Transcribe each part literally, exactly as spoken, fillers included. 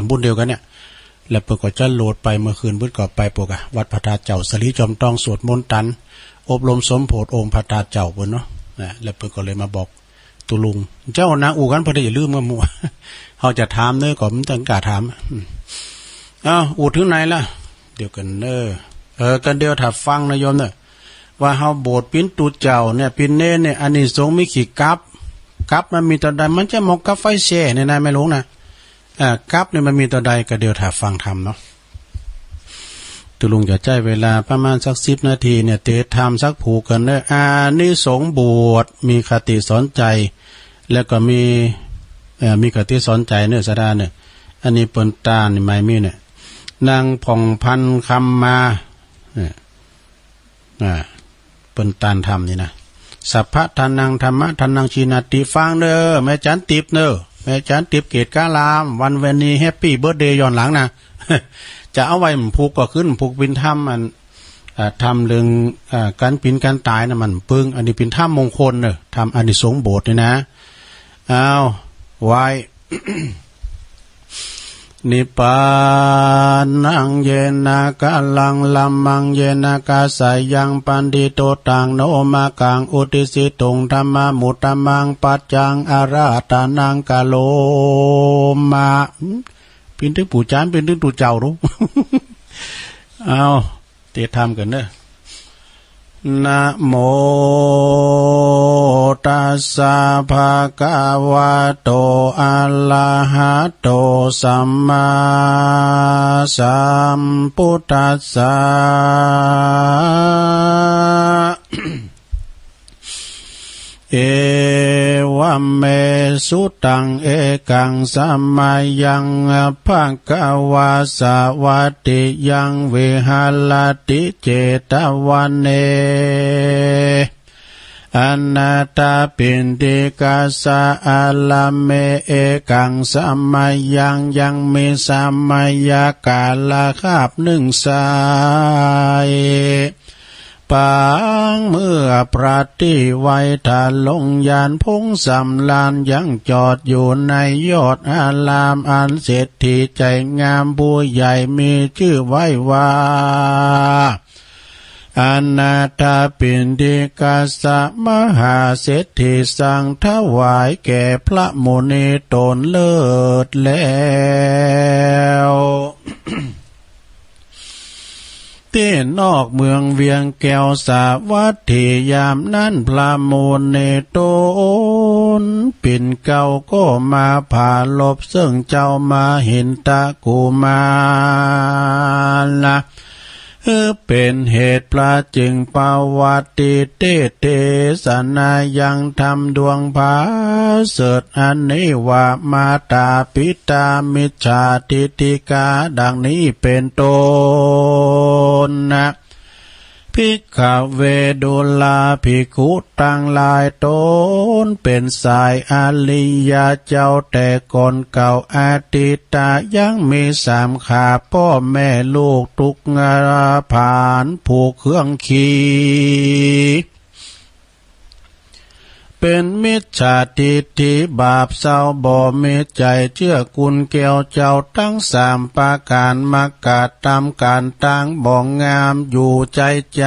บุญเดียวกันเนี่ย แล้วเปิ้นก็จะโหลดไป เมื่อคืนเปิ้นก็ไปปกอะ วัดพระธาตุเจ้า สลีจอมทอง สวดมนต์ตัน อบรมสมโภชองค์พระธาตุเจ้าเปิ้นเนาะ นะ แล้วเปิ้นก็เลยมาบอก ตุลุง เจ้านางอู้กัน เพิ่นได้อย่าลืมกันหมู่ เฮาจะถามเน้อ ก็มันต้องกล้าถาม อืม อ้าว อู้ถึงไหนละ เดี๋ยวกันเน้อ เออ กันเดียวถ้าฟังนะโยมเน้อ ว่าเฮาบวชปิ้นตุ๊เจ้าเนี่ย ปิ้นเณรเนี่ย อานิสงส์มีกี่กับ กับมันมีเต้าใด มันจะเหมาะกับไฟแช่เนี่ยนะ แม่หลวงนะ อ่า กับเนี่ยมันมีเต้าใด ก็เดี๋ยวถ้าฟังธรรมเนาะ ตุลุงจะใช้เวลาประมาณสักสิบนาทีเนี่ย เตรียมธรรมสักผูกกันเนอะ อานิสงส์บวช มีคติสอนใจ แล้วก็มี เอ่อ มีคติสอนใจเนอะ สาธาเนอะ อันนี้เปิ้นตานนี่ไม่มีเนี่ย นางผ่องพันธุ์คำมา เนี่ย อ่า เปิ้นตานธรรมนี่นะ สัพพะทานัง ธัมมะทานัง จีนาติ ฟังเน้อ แม่จันติบเน้อ แม่จันติบ เกตกาลาม วันเวนีแฮปปี้เบิร์ธเดย์ย้อนหลังนะ จะเอาไว้ผูกก็ขึ้น ผูกปิ้นธรรมอัน อ่า ธรรมเรื่อง อ่า การปิ้นการตายนะมันปึง อันนี้ปิ้นธรรมมงคลเน้อ ธรรมอานิสงส์บวชนี่นะ อ้าว ไหว้ นิพพานัง เยนะ กาลัง ลัมมัง เยนะ กาสายัง ปันทิโต ตัง โน มะกัง อุตติสสิตุง ธัมมามุตตะมัง ปัจจัง อาราธนัง กะโรมะ ปิ้นตึงปู่จาน ปิ้นตึงตุ๊เจ้าดู เอา เตรียมธรรมกันเนอะ นะโม ตัสสะ ภะคะวะโต อะระหะโต สัมมาสัมพุทธัสสะ เอวัมเม สุตัง เอกัง สะมะยัง ภะคะวา สะวัตถิยัง วิหะระติ เจตะวะเน อะนะถะปิณฑิกัสสะ อะระเม เอกัง สะมะยัง ยังมีสะมะยะกาละคาบนึ่งสาย ปางเมื่อพระตี้ไว้ ถะลงยานผงสำราญ ยังจอดอยู่ในยอดอาราม อันเศรษฐีใจงามผู้ใหญ่มีชื่อไว้ว่า อะนะถะปิณฑิกัสสะ มหาเศรษฐีสั่งถวายแก่พระมุนีตนเลิศแล้ว ตี้นอกเมืองเวียงแก้วสาวัตถี ยามนั้นพระมุนีตนปิ่นเกล้าก็มาผาลบเซิ่งเจ้ามหินทะกุมาร เออ เป็นเหตุพระจึงประวัติเทศน์เทศนายังธรรมดวงผาเสริฐอันนี้ว่า มาตาปิตามิจฉาทิฏฐิกา ดังนี้เป็นต้นนะ ภิกขะเว ดูราภิกขุตังหลาย ตนเป็นสายอริยะเจ้าแต่ก่อนเก่า อดีตะยังมีสามขา พ่อแม่ลูกทุกข์ผานผูกเครื่องขี่ เป็นมิจฉาทิฏฐิบาปเศร้า บ่มีใจเชื่อคุณแก้วเจ้าทั้งสามประการ มากระทำการตางบ่งามอยู่ใจ๋ใจ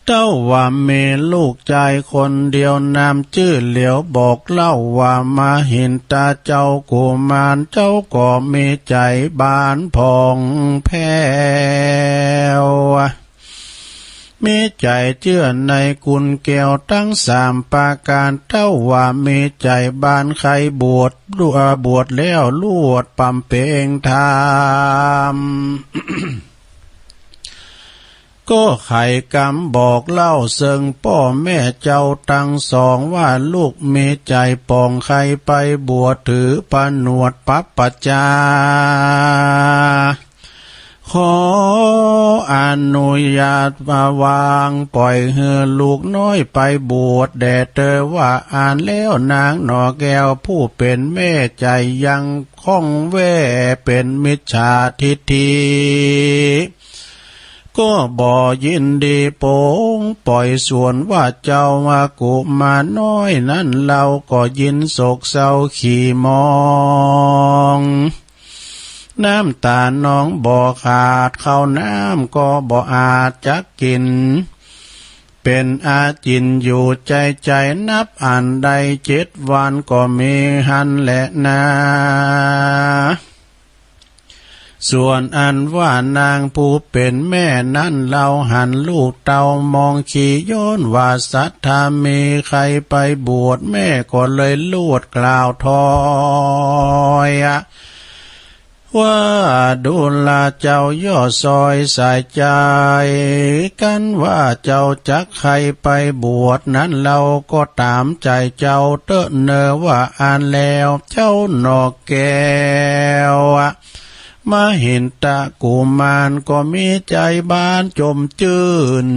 เต้าว่ามีลูกชายคนเดียวนามจื้อเหลียว บอกเล่าว่ามหินทะเจ้ากุมารเจ้าก็มีใจบานผ่องแผ้ว มีใจเชื่อในคุณแก้วทั้งสามประการ เต้าว่ามีใจบานใคร่บวช บวชแล้วลวดบำเพ็ญธรรม ก็ไขกำบอกเล่าเซิงพ่อแม่เจ้าตังสองว่า ลูกมีใจ๋ป่องใค่ไปบวชถือผนวดปัพพะจา ขออนุญาตวางป่อยหื้อลูกน้อยไปบวชแด่เตอว่าอั้นแล้ว นางหน่อแก้วผู้เป็นแม่ใจ๋ยังคล่องแว่เป็นมิจฉาทิฏฐิ เ ก็บ่ยินดีปลงปล่อย ส่วนว่าเจ้ากุมารน้อยนั้น เฮาก็ยินโศกเศร้าขี้หมองน้ำตานองบ่ขาด ข้าวน้ำก็บ่อาจจักกิน เป็นอาจิณอยู่ใจ๋ๆ นับอันได้เจ็ดวันก็มีหั้นแหละนา ส่วนอันว่านางผู้เป็นแม่นั้น เฮาหันลูกเต้ามองขี้ย้อนว่าศรัทธามีใครไปบวช แม่ก็เลยลูดกล่าวถอย ว่าดูราเจ้าอย่าส่อยใส่ใจ กันว่าเจ้าจักใครไปบวชนั้น เฮาก็ตามใจเจ้าเต๊อะเนอ ว่าอั้นแล้วเจ้าหน่อแก้ว มหินทะกุมารก็มีใจ๋บานจมจื้น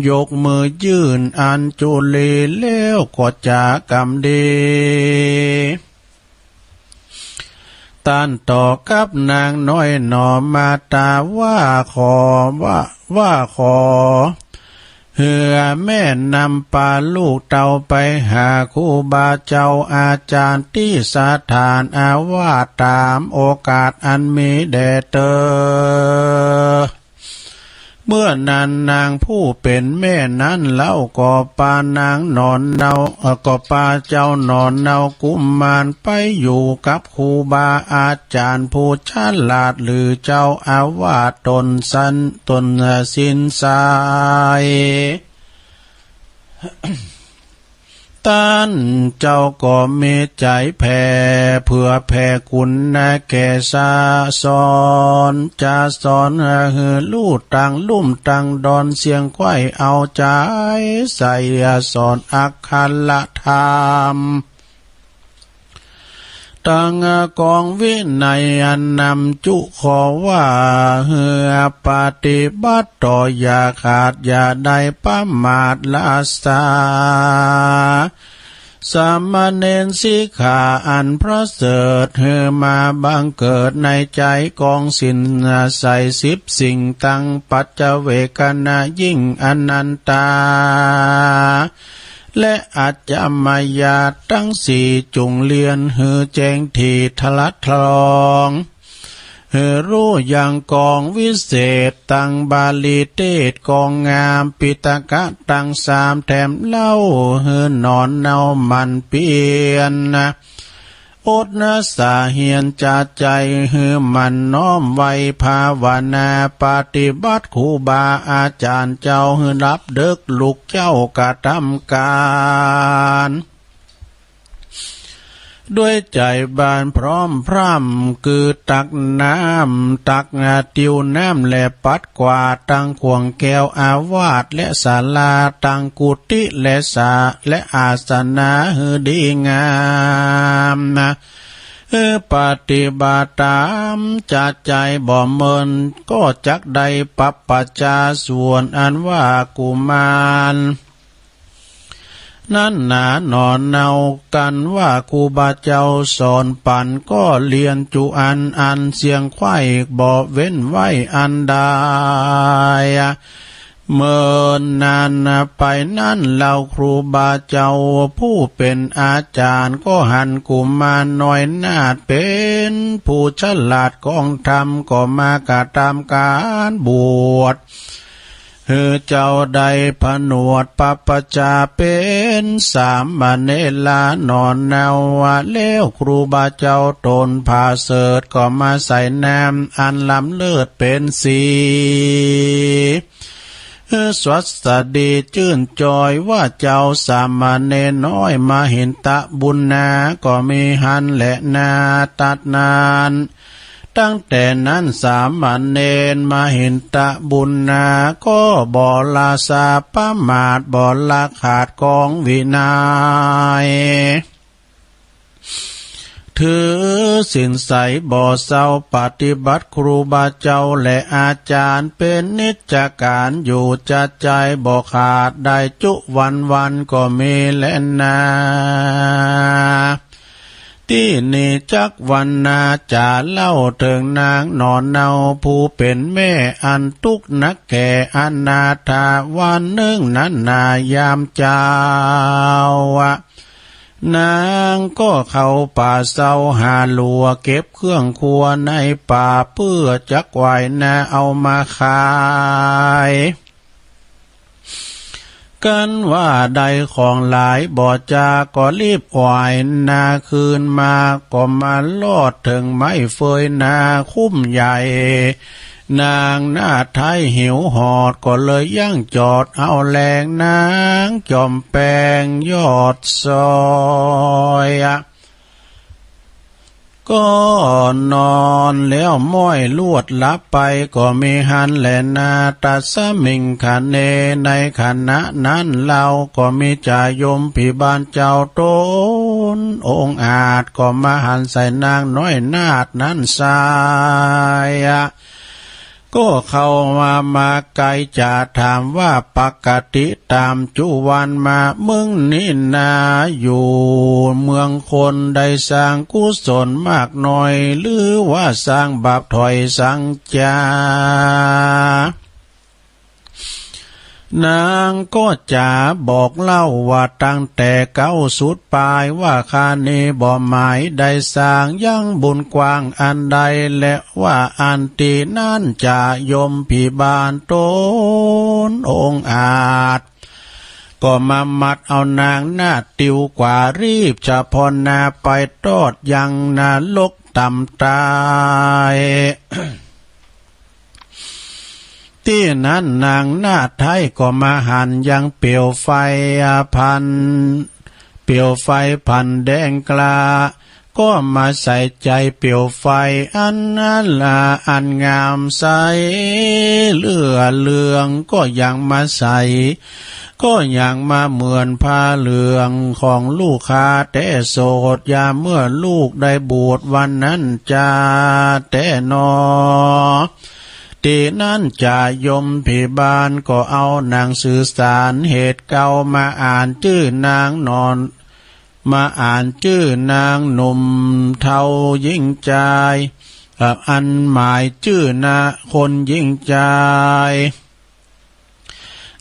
ยกมือยื่นอัญจุลีแล้วก็จ๋ากำดี ตันต่อกับนางน้อยหน่อมาตาว่าขอ ว่า ว่าขอ เฮือแม่นำปาลูกเต้าไปหาครูบาเจ้าอาจ๋ารย์ตี้สถานอาวาส ต๋ามโอกาสอันมีแด่เต๊อะ เมื่อนั้นนางผู้เป็นแม่นั้น เฮาก็ปานางหน่อเนา เอ่อ ก็ปาเจ้าหน่อเนากุมารไปอยู่กับครูบาอาจ๋ารย์ผู้ฉลาด หรือเจ้าอาวาสต๋นสัน ต๋น เอ่อ สินทราย ต้านเจ้าก็มีใจ๋แผ่ เผื่อแผ่คุณนะแก่สาสอน จะสอนหื้อฮู้ตังลุ่มตังดอน เสี้ยงไขว้เอาใจ๋ใส่สอนอักขระธรรม ตังกองวินัยอันนำจุข้อว่า เฮือปฏิบัติต่ออย่าขาดอย่าได้ประมาทละสา สามเณรสิกขาอันประเสริฐ หื้อมาบังเกิดในใจ๋กองศีลใส่สิบสิ่ง ตังปัจเจเวกขณะยิ่งอนันตา และอัจฉมยาทั้งสี่ จุ่งเรียนหื้อแจ้งถี่ทะลัดทะลอง หื้อฮู้ยังกองวิเศษ ตังบาลีเทศน์กองงาม ปิฎกะตังสามแถมเล่า หื้อหน่อเนาหมั่นเปียรนะ อดนะสาเฮียนจะใจ๋ หื้อหมั่นน้อมไว้ภาวนา ปฏิบัติครูบาอาจ๋ารย์เจ้า หื้อหลับเดิ็กลุกเจ๊ากระทำก๋าน ด้วยใจ๋บานพร้อมพร่ำ คือตักน้ำ ตัก อ่า ติวน้ำและปัดกวาด ตังข่วงแก้วอาวาสและศาลา ตังกุฏิและศา และอาสนะหื้อดีงามนะ หื้อปฏิบัติต๋ามจะใจ๋บ่เมิน ก็จักได้ปัปปะจา ส่วนอันว่ากุมาร นั้นหนาหน่อเนา กันว่าครูบาเจ้าสอนปั๋น ก็เรียนจุอันอัน เสี้ยงไขว้บ่เว้นไว้อันใด เมินนานไปนั้น เฮาครูบาเจ้าผู้เป๋นอาจ๋ารย์ ก็หันกุมารน้อยนาฏเป๋นผู้ฉลาดคล่องธรรม ก็มากระทำก๋านบวช หื้อเจ้าได้ผนวดปัปปะจาเป๋นสามเณราหน่อเนา แล้วครูบาเจ้าต๋นผาเสริฐก็มาใส่น้ำอันล้ำเลิศเป๋นสี หื้อสวัสดีจื้นจอยว่าเจ้าสามเณรน้อยมหินทะบุณณา ก็มีหั้นแหละนา ตัดนั้น ตั้งแต่นั้นสามเณรมหินทะบุณณา ก็บ่ละสาประมาท บ่ละขาดกองวินัย ถือศีลใสบ่เศร้า ปฏิบัติครูบาเจ้าและอาจ๋ารย์ เป๋นนิจก๋านอยู่จะใจ๋บ่ขาด ได้จุวันวันก็มีแลนา ตี้นี้จักวันนาจะเล่าเถิงนางหน่อเนาผู้เป๋นแม่อันตุ๊กข์นักแก่อนาถา วันหนึ่งนั้นนายามเจ๊า นางก็เข้าป่าเซาหาหลัวเก็บเครื่องครัวในป่าเปื้อจักไหว้นาเอามาขาย กันว่าได้ของหลายบ่จาก็รีบไหว้นาคืนมา ก็มาลอดเถิงไม้เฟยนาคุ้มใหญ่ นางนาฏไทยหิวหอดก็เลยยั้งจอดเอาแลง นางจอมแปงยอดซอย ก็นอนแล้วม้อยลวดหลับไปก็มีหั้นแลนา ตัสมิงคะเน ในขณะนั้นเฮาก็มีจ่าโยมผีบาลเจ้าตนองค์อาจก็มาหันใส่นางน้อยนาฏนั้นไซร้ ก็เข้ามา มาไกลจะถามว่าปกติต๋ามจุวันมาเมืองนี้นาอยู่เมืองคนได้สร้างกุศลมากน้อย หรือว่าสร้างบาปถ้อยสังจา นางก็จะบอกเล่าว่าตั้งแต่เก๊าสุดปลายว่าข้านี้บ่หมายได้สร้างยังบุญกว้างอันใด และว่าอันตี้นั้นจ่าโยมผีบาลตนองค์อาจ ก็มามัดเอานางนาฏติวกว่ารีบเฉพาะนาไปตอดยังนรกต่ำตาย ตี้นั้นนางนาฏไทยก็มาหันยังเปลวไฟพัน เปลวไฟพันแดงกล้า ก็มาใส่ใจเปลวไฟอันนั้นละอันงามใสเหลือเลือง ก็ยังมาใส ก็ยังมาเหมือนผ้าเหลืองของลูกค้าแต่โสด ยามเมื่อลูกได้บวชวันนั้นจาแต่นอ ตี้นั้นจ่าโยมผีบาลก็เอาหนังสือสารเหตุเก่ามาอ่านจื้อนางนอน มาอ่านจื้อนางหนุ่มเฒ่าหญิงจาย เอ่อ อันหมายจื้อนาคนหญิงจาย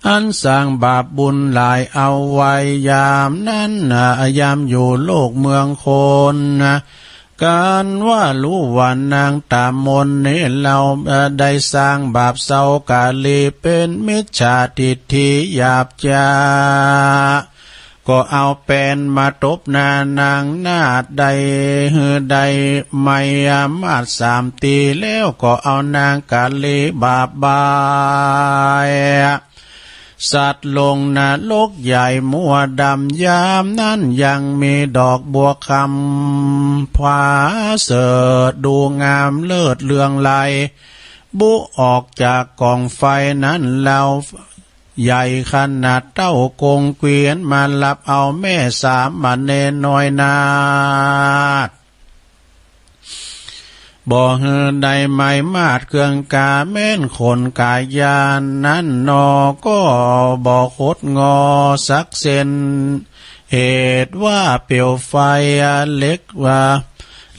อันสร้างบาปบุญหลายเอาไว้ยามนั้นนะ ยามอยู่โลกเมืองคนนะ กันว่ารู้ว่านางต๋ามนนี้เฮา เอ่อ ได้สร้างบาปเศร้ากาลีเป๋นมิจฉาทิฏฐิหยาบจ๊า ก็เอาแป้นมาตบหน้านางนาฏได้หื้อได้ไม้มาดสามตี แล้วก็เอานางกาลีบาปบายสัตว์ลงนรกใหญ่มัวดำ ยามนั้นยังมีดอกบัวคำผาเสดดูงามเลิศเรืองไล บุออกจากกองไฟนั้นแล้ว ใหญ่ขนาดเต้ากงเกวียนมาลับเอาแม่สามเณรน้อยนาฏ บ่หื้อได้ไม้มาดเครื่องกาแม้นขนกายานั้นนอ ก็บ่คดงอสักเส้น เหตุว่าเปลวไฟเหล็กว่า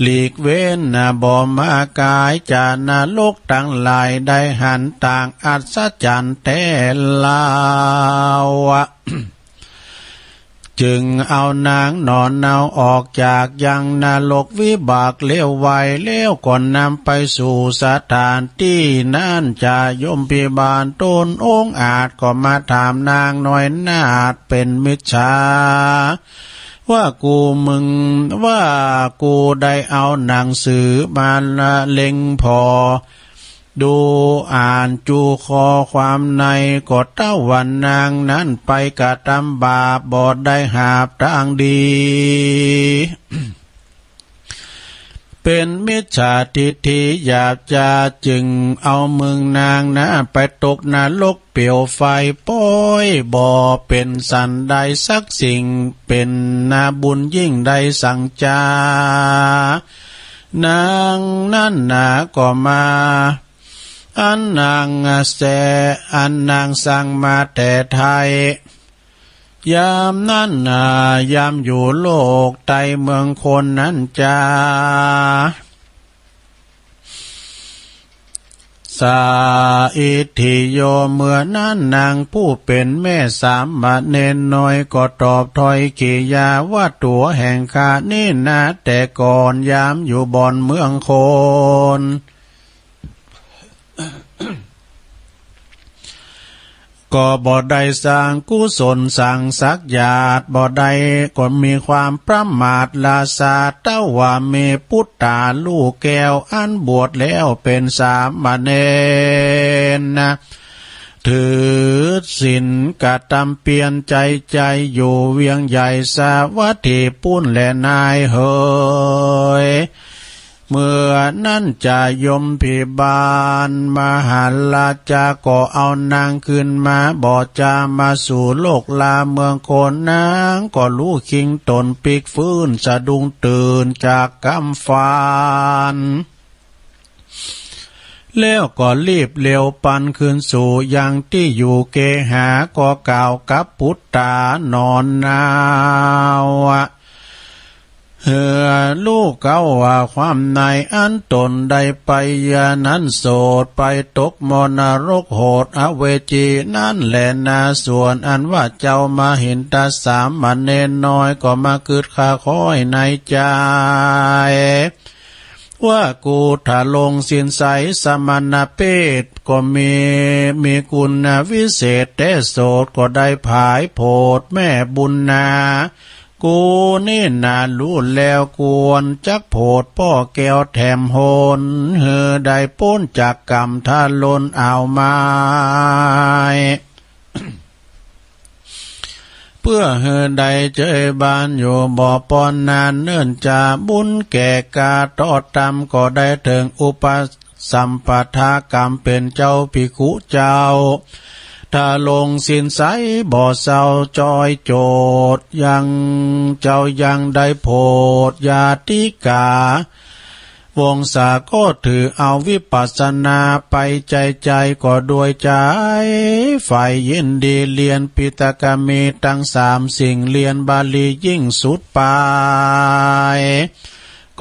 หลีกเว้นนะบ่มากาย จ่านรกตังหลายได้หันต่างอัศจรรย์แต๊ลาว จึงเอานางหน่อเนาออกจากยังนรกวิบากเลวไว แล้วก็นำไปสู่สถานตี้นั้น จ่าโยมผีบาลต๋นองค์อาจก็มาถามนางน้อยนาฏเป๋นมิจฉา ว่ากูมึง ว่ากูได้เอาหนังสือมาเล็งผ่อดูอ่านจูข้อความใน ก็เต้าว่านางนั้นไปกระทำบาปบ่ได้หาบตางดี เป๋นมิจฉาทิฏฐิหยาบจ๊า จึงเอามึงนางนาฏไปตกนรกเปลวไฟ ป้อยบ่เป๋นสันใดสักสิ่ง เป๋นนาบุญยิ่งใดสังจ๊า นางนั้นนาก็มา อันนางแส อันนางสั่งมาแต่ไทย ยามนั้นนายามอยู่โลกใต้เมืองโคนนั้นจา สาอิทธิโย เมื่อนั้นนางผู้เป็นแม่สามเณรน้อยก็ตอบถ้อยกิริยาว่า ตั๋วแห่งข้านี้นา แต่ก่อนยามอยู่บ่อนเมืองโคน ก็บ่ได้สร้างกุศลสังสักหยาด บ่ได้ก็มีความประมาท ราชาเต้าว่ามีปุตตาลูกแก้ว อันบวชแล้วเป็นสามเณรนะ ถือศีลกระทำเพียรใส่ใจอยู่เวียงใหญ่สาวัตถีปุ้นแลนายเหย เมื่อนั้นจายมพิบาลมหาราชาก็เอานางขึ้นมา บ่จามาสู่โลกลาเมืองโคน นางก็ลุกคิงตนพลิกฟื้นสะดุ้งตื่นจากความฝัน แล้วก็รีบเร็วปันคืนสู่ยังตี้อยู่เกหา ก็กล่าวกับปุตตาหนอนนาว เฮอลูกเอ๋า ว่าความในอันตนได้ไปยานั้นโสด ไปตกมรณรกโหดอเวจีนั้นแลนา ส่วนอันว่าเจ้ามหินทสามเณรน้อยก็มาคิดคาค้อยในใจ ว่ากูทรงศีลใสสมณเพศก็มี มีคุณวิเศษแท้โสด ก็ได้ผายโผดแม่บุญนา กูนี้นารู้แล้วควรจักโผดป้อแก้วแถมหน เฮอได้ป๊นจากกรรมทารุณเอาไม้ เพื่อหื้อได้เจยบานอยู่บ่ปอนนาน เนิ่นจะบุญแก่กาทอดธรรม ก็ได้เถิงอุปสัมปทากรรมเป็นเจ้าภิกขุเจ้า ถ้าลงศีลใสบ่เศร้าจอยโจทย์ ยังเจ้ายังได้โผดญาติกา วงศาก็ถือเอาวิปัสสนาไปใจใจก็ด้วยใจใฝ่ยินดีเรียนปิตกามีทั้งสามสิ่งเรียนบาลียิ่งสุดไป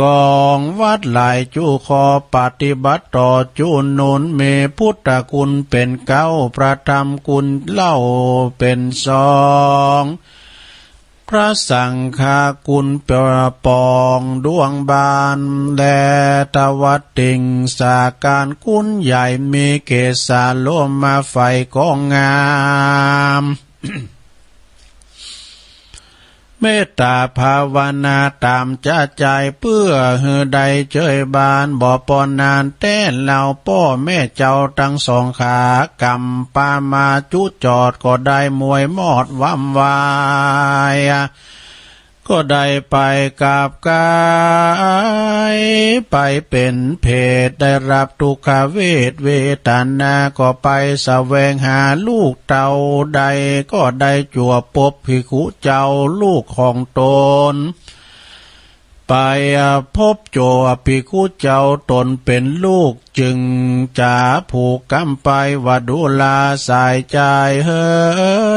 กองวัดหลายจุข้อปฏิบัติต่อจุนุนมีพุทธคุณเป็นเก้า พระธรรมคุณเล่าเป็นสอง พระสังฆคุณประปองดวงบาน และทวัตติงสาการคุณใหญ่มีเกศาโลมาไฟกองงาม เมตตาภาวนาตามจะใจ เพื่อหื้อได้เจยบานบ่ปอนนานแท้ เหล่าป้อแม่เจ้าทั้งสองขากำปามาจุจอดก็ได้มวยมอดวำวาย ก็ได้ไปกราบกรายไปเป็นเพศ ได้รับทุกขเวทเวทนา ก็ไปแสวงหาลูกเต้าได้ ก็ได้จวบพบภิกขุเจ้าลูกของตน ไปพบจวบภิกขุเจ้าตนเป็นลูก จึงจะผูกกำไปว่า ดูราสายใจเฮ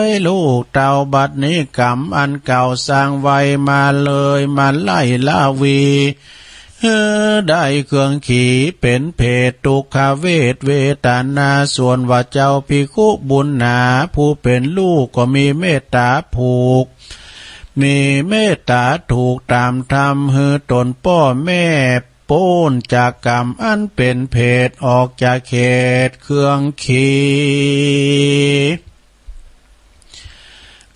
ย ลูกเต้าบัดนี้กรรมอันเก่าสร้างไว้มาเลยมาไล่ละวี เฮอได้เครื่องขีเป็นเพศทุกขเวทเวทนา ส่วนว่าเจ้าภิกขุบุญหนา ผู้เป็นลูกก็มีเมตตาผูก มีเมตตาถูกตามธรรม หื้อตนป้อแม่ป๊นจากกรรมอันเป็นเพศ ออกจากเขตเครื่องขี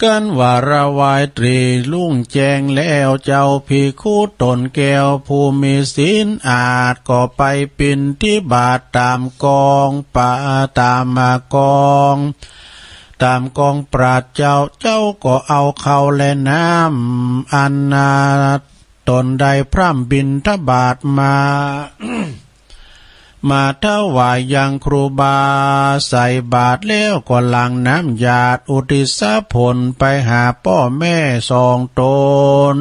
กันว่าระวายตรีรุ่งแจ้งแล้ว เจ้าภิกขุตนแก้วผู้มีศีลอาด ก็ไปปิณฑบาตตามกองปะ ตามกอง ตามกองปราชญ์เจ้า เจ้าก็เอาข้าวและน้ำอันนาตนได้พร่ำบิณฑบาตมา มาถวายยังครูบา ใส่บาตรแล้วก็หลั่งน้ำหยาดอุทิศผลไปหาป้อแม่สองตน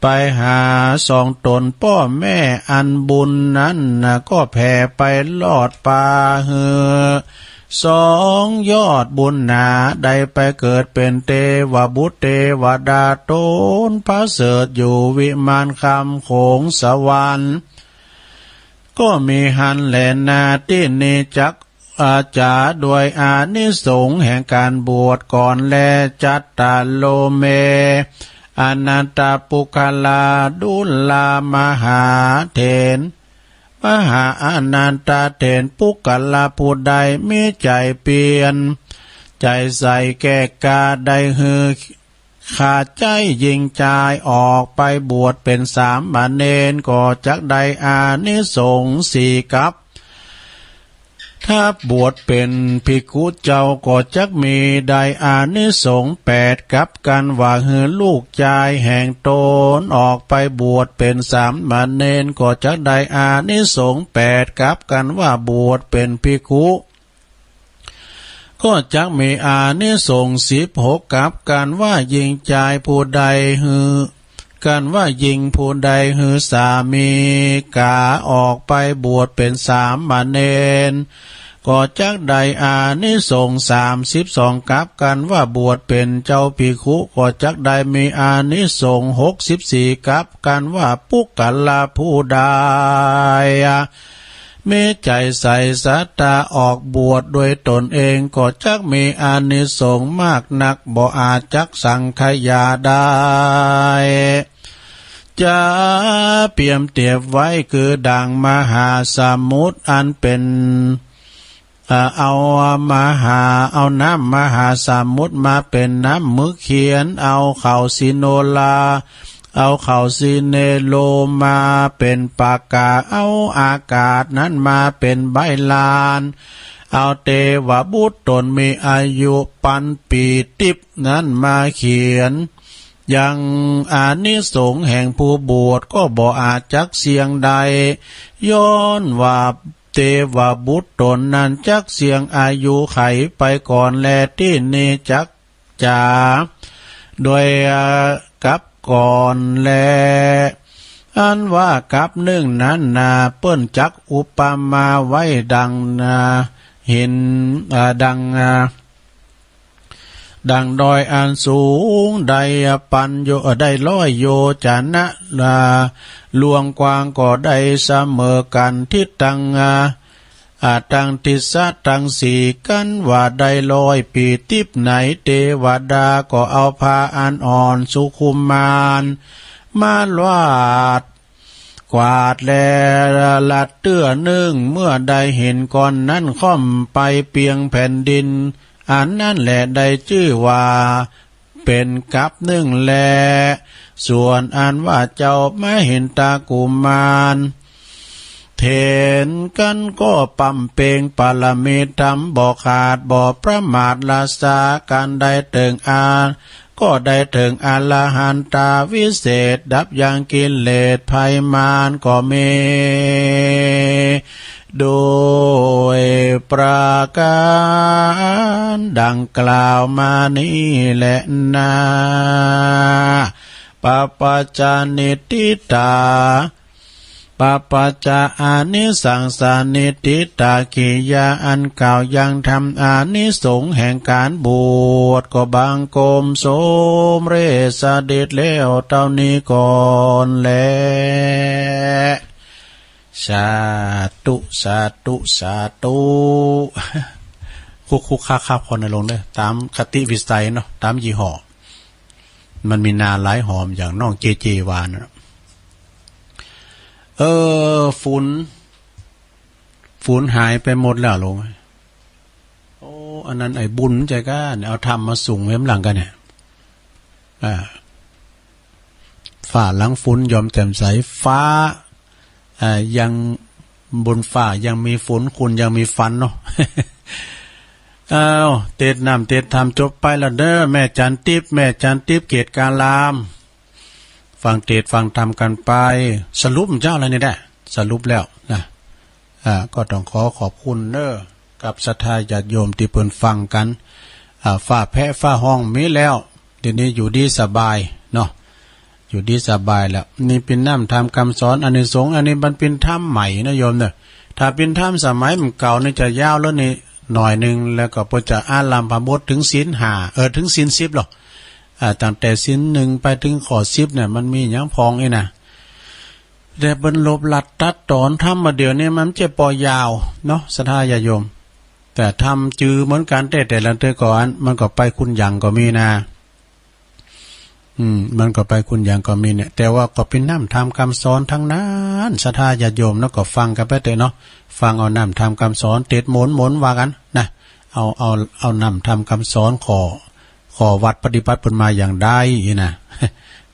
ไปหาสองตนป้อแม่ อันบุญนั้นนะก็แผ่ไปลอดปาหื้อ สองยอดบุญหนา ได้ไปเกิดเป็นเตวบุตรเตวดา ตนประเสริฐอยู่วิมานคำโขงสวรรค์ ก็มีหั้นแลนา ตี้นี้จัก อาจาด้วยอานิสงส์แห่งการบวชก่อนแล จัตตาโรเม อนันตปุคคลา ดุลามหาเถร มหาอนันตเถร ปุคคลาผู้ใดมีใจเปียร ใจใสแก่กล้า ได้หื้อ ข้าใจ๊หญิงจายออกไปบวชเป็นสามเณร ก็จักได้อานิสงส์สี่กับ ถ้าบวชเป็นภิกขุเจ้าก็จักมีได้อานิสงส์แปดกับ กันว่าหื้อลูกจายแห่งตนออกไปบวชเป็นสามเณร ก็จักได้อานิสงส์แปดกับ กันว่าบวชเป็นภิกขุ ก็จักมีอานิสงส์สิบหกกับ กันว่าหญิงจายผู้ใดหื้อ กันว่าหญิงผู้ใดหื้อสามีกาออกไปบวชเป็นสามเณร ก็จักได้อานิสงส์สามสิบสองกับ กันว่าบวชเป็นเจ้าภิกขุ ก็จักได้มีอานิสงส์หกสิบสี่กับ กันว่าปุคคลาผู้ใด มีใจใสศรัทธาออกบวชด้วยตนเอง ก็จักมีอานิสงส์มากนัก บ่อาจจักสังขยาได้ จะเปรียบเทียบไว้คือดังมหาสมุทรอันเป็น เอ่อ เอามหา เอาน้ำมหาสมุทรมาเป็นน้ำหมึกเขียน เอาเขาสิโนลา เอาเขาสิเนโลมาเป็นปากกา เอาอากาศนั้นมาเป็นใบลาน เอาเตวบุตรตนมีอายุปันปีติบนั้นมาเขียน ยังอานิสงส์แห่งผู้บวชก็บ่อาจจักเสียงได้ ย้อนว่าเตวบุตรตนนั้นจักเสียงอายุไขไปก่อนแล ตี้นี้จักจ๋า โดยกับก่อนแล อันว่ากับนึ่งนั้นนา เปิ้นจักอุปมาไว้ดังนา หิน อ่า ดัง อ่า ดังดอยอันสูง ได้ปันโย ได้ร้อยโยจนะ อ่า ล่วงกว้างก็ได้เสมอกัน ทิศตัง อ่า อ่า ตังทิศตังสี่ กันว่าได้ร้อยปีติบไหน เตวดาก็เอาผ้าอันอ่อนสุขุมมาน มาลาด กวาดแลลัดเตื้อนึ่ง เมื่อได้เห็นก้อนนั้นค่อมไปเปียงแผ่นดิน อันนั้นแหละได้จื้อว่าเป็นกับนึ่งแล ส่วนอันว่าเจ้ามหินทกุมารเถรกันก็บำเพ็งปารมีธรรมบ่ขาดบ่ประมาท รักษากันได้เถิงอา ก็ได้เถิงอรหันตาวิเศษ ดับยังกิเลสภัยมารก็มี โดยประการดังกล่าวมานี้แหละนา ปะปัจจานิทธิตา ปะปัจจาอานิสังสานิทธิตากิริยา อันกล่าวยังธรรมอานิสงส์แห่งการบวช ก็บังคมสมเร็จเสด็จแล้วเต้านี้ก่อนแล สาธุ สาธุ สาธุ คุกคุกคักคัก พอนะโยมเด้อ ตามคติวิสัยเนาะ ตามยี่ห้อ มันมีนาหลายหอมอย่างน้องเจเจวานะ เออ ฝุ่น ฝุ่นหายไปหมดแล้วโยม โอ้ อันนั้นไอ้บุญใจ้ก้าเนี่ย เอาธรรมมาสุงไว้ข้างหลังกันเนี่ย อ่า ฟ้าหลังฝนย่อมแจ่มใส ฟ้า อ่า ยัง บนฟ้ายังมีฝน คุณยังมีฟันเนาะ อ้าว เตสน์น้ำเตสน์ธรรมจบไปแล้วเด้อ แม่จันทิพย์ แม่จันทิพย์ เกตการาม ฟังเตสน์ฟังธรรมกันไป สรุปเจ้าแล้วนี่แหละ สรุปแล้วนะ อ่า ก็ต้องขอขอบคุณเด้อ กับศรัทธาญาติโยมตี้เปิ้นฟังกัน อ่า ฟ้าแพะฟ้าฮ้องมีแล้ว เดี๋ยวนี้อยู่ดีสบายเนาะ อยู่ดีสบายแล้ว นี่เปิ้นน้ำธรรมคำสอน อานิสงส์ อันนี้มันเปิ้นธรรมใหม่นะโยมเนอะ ถ้าเปิ้นธรรมสมัยมันเก่านี่จะยาวแล้วนี่ หน่อยหนึ่ง แล้วก็เปิ้นจะอาลัมพบทถึงศีลห้า เออ ถึงศีลสิบหรอก อ่า ตั้งแต่ศีลหนึ่งไปถึงข้อสิบเนี่ย มันมีหยังพองอี้นะ แต่เปิ้นลบลัดตัดตอนทำมาเดี๋ยวนี้มันจะปอยาวเนาะ ศรัทธาญาติโยม แต่ทำจือเหมือนกัน แต่แต่ละเทื่อก่อน มันก็ไปคุณหยังก็มีนะ อืม มันก็ไปคุณหยังก็มีเนี่ย แต่ว่าก็เป็นน้ำธรรมคำสอนทั้งนั้น ศรัทธาญาติโยมเนาะ ก็ฟังกันไปเถอะเนาะ ฟังเอาน้ำธรรมคำสอน เต็ดหมนหมนว่ากันนะ เอา เอา เอาน้ำธรรมคำสอนข้อ ข้อวัดปฏิบัติเปิ้นมาอย่างใดอี้นะ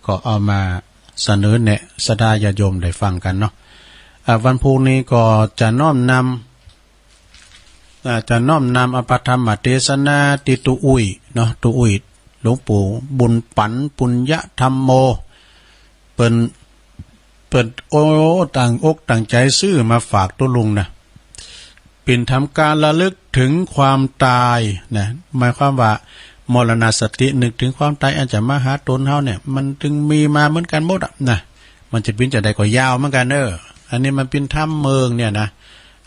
ก็เอามาเสนอแนะศรัทธาญาติโยมได้ฟังกันเนาะ อ่า วันพุธนี้ก็จะน้อมนำ อ่า จะน้อมนำเอาพระธรรมเทศนาตี้ตุ๊อุ้ยเนาะ ตุ๊อุ้ย หลวงปู่บุญปันปุญญธรรมโม เปิ้น เปิ้น โอ้ ตั้งอกตั้งใจซื้อมาฝากตุ๊ลุงนะ เป็นธรรมการระลึกถึงความตายนะ หมายความว่ามรณสติ นึกถึงความตายอันจะมาหาตนเฮาเนี่ย มันจึงมีมาเหมือนกันหมดอะนะ มันจะเป็นจะใดก็ยาวเหมือนกันเนอะ อันนี้มันเป็นธรรมเมืองเนี่ยนะ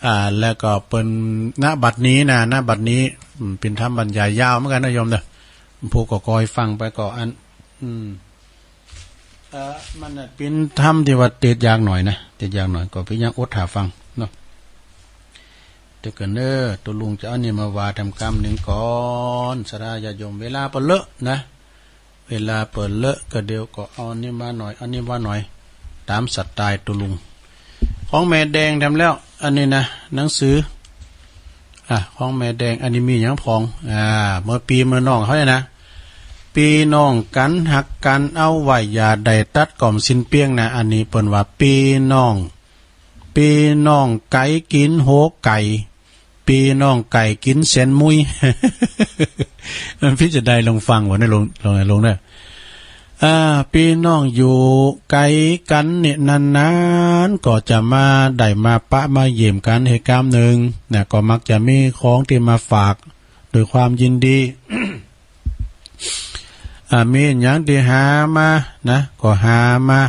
อ่า แล้วก็เปิ้น ณ บัดนี้นะ ณ บัดนี้ อืม เป็นธรรมบรรยายยาวเหมือนกันนะโยมเนอะ ผู้ก็คอยฟังไปก็อัน อืม เอ่อ มันน่ะเป็นธรรมที่ว่าเต็ดยากหน่อยนะ เต็ดยากหน่อย ก็เป็นอย่างอดถ้าฟังเนาะ เดี๋ยวกันเนอะ ตุ๊ลุงจะเอานี่มาว่าทำกำหนึ่งก่อน ศรัทธาญาติโยม เวลาเปิ้นเลอะนะ เวลาเปิ้นเลอะก็เดี๋ยวก็เอานี่มาหน่อย เอานี่มาหน่อย ตามสไตล์ตุ๊ลุง ของแม่แดงทำแล้ว อันนี้นะ หนังสือ อ่ะ ของแม่แดง อันนี้มีหยังพอง อ่า เมื่อปีเมื่อน้องเขาเนี่ยนะ พี่น้องกันฮักกันเอาไว้ อย่าได้ตัดก่อมสิ้นเปลี้ยงนะ อันนี้เปิ้นว่าพี่น้อง พี่น้องไก่กินหัวไก่ พี่น้องไก่กินแสนมุย มันพิจารณาลองฟังวะเนี่ย ลง ลง ลงเด้อ อ่า พี่น้องอยู่ไกลกันเนี่ย นานๆ ก็จะมาได้มาปะมาเยี่ยมกันเหตุการณ์หนึ่งนะ ก็มักจะมีของที่มาฝากด้วยความยินดี อ่า มีหยังที่หามานะ ก็หามา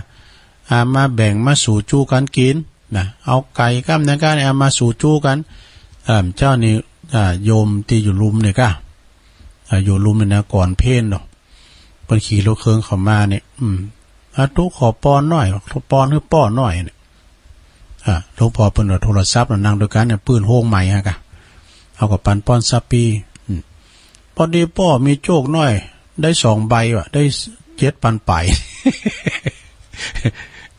อ่า มาแบ่งมาสู่จู้กันกินนะ เอาไก่กำหนึ่งกำเนี่ย เอามาสู่จู้กัน เอิ่ม เจ้านี่ อ่า โยมที่อยู่ลุมเนี่ยก้า อ่า อยู่ลุมเนี่ยนะ ก่อนเพลเนาะ เปิ้นขี่รถเครื่องเข้ามาเนี่ย อืม อ่ะ ตุ๊ขอปอนหน่อย ปอนหื้อป้อหน่อยเนี่ย อ่ะ หลวงพ่อเปิ้นเอาโทรศัพท์น่ะ นั่งด้วยกันเนี่ย ปืนโฮงใหม่ฮะกะ เอาก็ปันปอนสับปี อืม พอดีป้อมีโจกน้อย ได้สองใบว่ะ ได้เจ็ดปันปลาย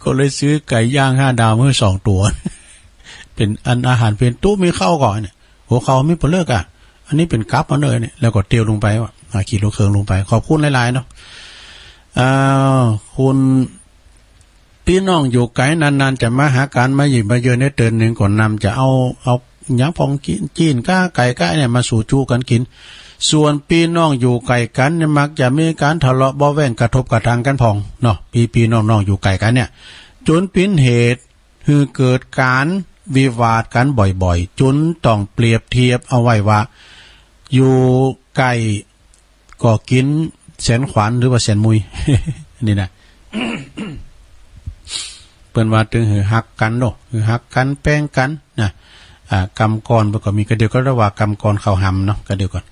ก็เลยซื้อไก่ย่างห้าดาวมาให้สองตัว เป็นอันอาหารเป็นตู้มีข้าวก่อนเนี่ย หัวข้าวมีเปลือกอ่ะ อันนี้เป็นกับมาเลยเนี่ย แล้วก็เตียวลงไปว่ะ อ่า ขี่รถเครื่องลงไป ขอบคุณหลายๆ เนาะ อ่า คุณ พี่น้องอยู่ไกลนานๆ จะมาหากัน มาหยิบมาเยือนในเตินหนึ่งก่อนนำ จะเอา เอาหยังพองกิน จีนก้าไก่ก้าเนี่ย มาสู่จู้กันกิน ส่วนพี่น้องอยู่ไกลกันเนี่ย มักจะมีการทะเลาะเบาะแว้งกระทบกระทั่งกันพองเนาะ พี่ๆ น้องๆ อยู่ไกลกันเนี่ย จนเป็นเหตุ หื้อเกิดการวิวาทกันบ่อยๆ จนต้องเปรียบเทียบเอาไว้ว่า อยู่ไกลก็กินแสนขวัญหรือว่าแสนมุย นี่นะ เปิ้นว่าตึงหื้อฮักกันเนาะ หื้อฮักกันแป้งกันนะ อ่า กำก่อนเปิ้นก็มีกระเดียวก็เรียกว่ากำก่อนเข้าหำเนาะ กระเดียวก่อน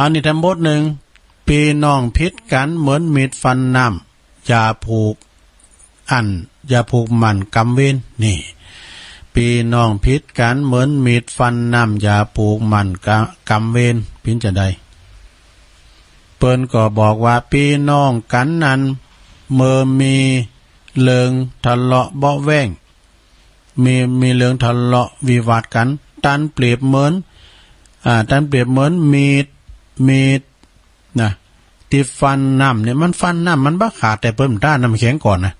อันนี้ทั้งหมดหนึ่ง พี่น้องผิดกันเหมือนมีดฟันน้ำ อย่าผูกอั้น อย่าผูกมั่นกำเวร นี่ พี่น้องผิดกันเหมือนมีดฟันน้ำ อย่าผูกมั่นกะ กำเวร ปิ้นจะใด เปิ้นก็บอกว่าพี่น้องกันนั้น เมื่อมีเรื่องทะเลาะเบาะแว้ง มี มีเรื่องทะเลาะวิวาทกัน ตันเปรียบเหมือน อ่า ตันเปรียบเหมือนมีด มีด นะ ตี้ฟันน้ำเนี่ย มันฟันน้ำมันบ่ขาด แต่เปิ้นต้านน้ำแข็งก่อนนะ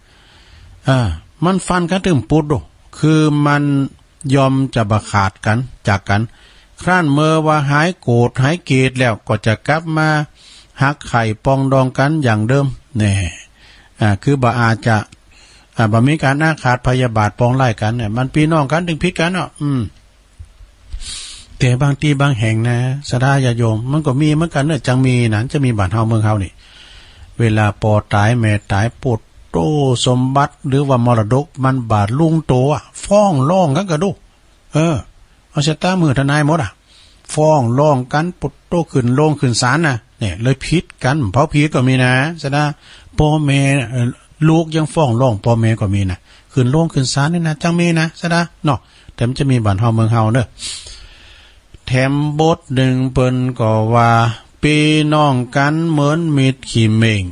เออ มันฟันกันตึงปุดดู คือมันยอมจะบ่ขาดกัน จากกัน ครั้นเมื่อว่าหายโกรธหายเกลียดแล้ว ก็จะกลับมาฮักใคร่ปรองดองกันอย่างเดิม แน่ อ่า คือบ่อาจจะ อ่า บ่มีการอาฆาตพยาบาทปองร้ายกันเนี่ย มันพี่น้องกันตึงผิดกันเนาะ อืม แต่บางตี้บางแห่งนะ ศรัทธาญาติโยม มันก็มีเหมือนกันเนอะ จังมีนะ จะมีบ้านเฮาเมืองเฮานี่ เวลาป้อต๋ายแม่ต๋าย โปดโต้ สมบัติหรือว่ามรดกมันบ่ลุงโตอะ ฟ้องร้องกันกะดู เออ เอาเสียตามือทนายหมดอะ ฟ้องร้องกั๋น ปุโตะ ขึ้นโรงขึ้นศาลนะ เนี่ย เลยผิดกั๋น เผาผีก็มีนะ สะดา ป้อแม่ เอ่อ ลูกยังฟ้องร้องป้อแม่ก็มีนะ ขึ้นโรงขึ้นศาลนี่นะ จั่งมีนะ สะดา เนาะ แต่มันจะมีบ้านเฮาเมืองเฮาเนอะ แถมบทหนึ่งเปิ้นก็ว่า ปี้น้องกั๋นเหมือนมีดขี้เม่ง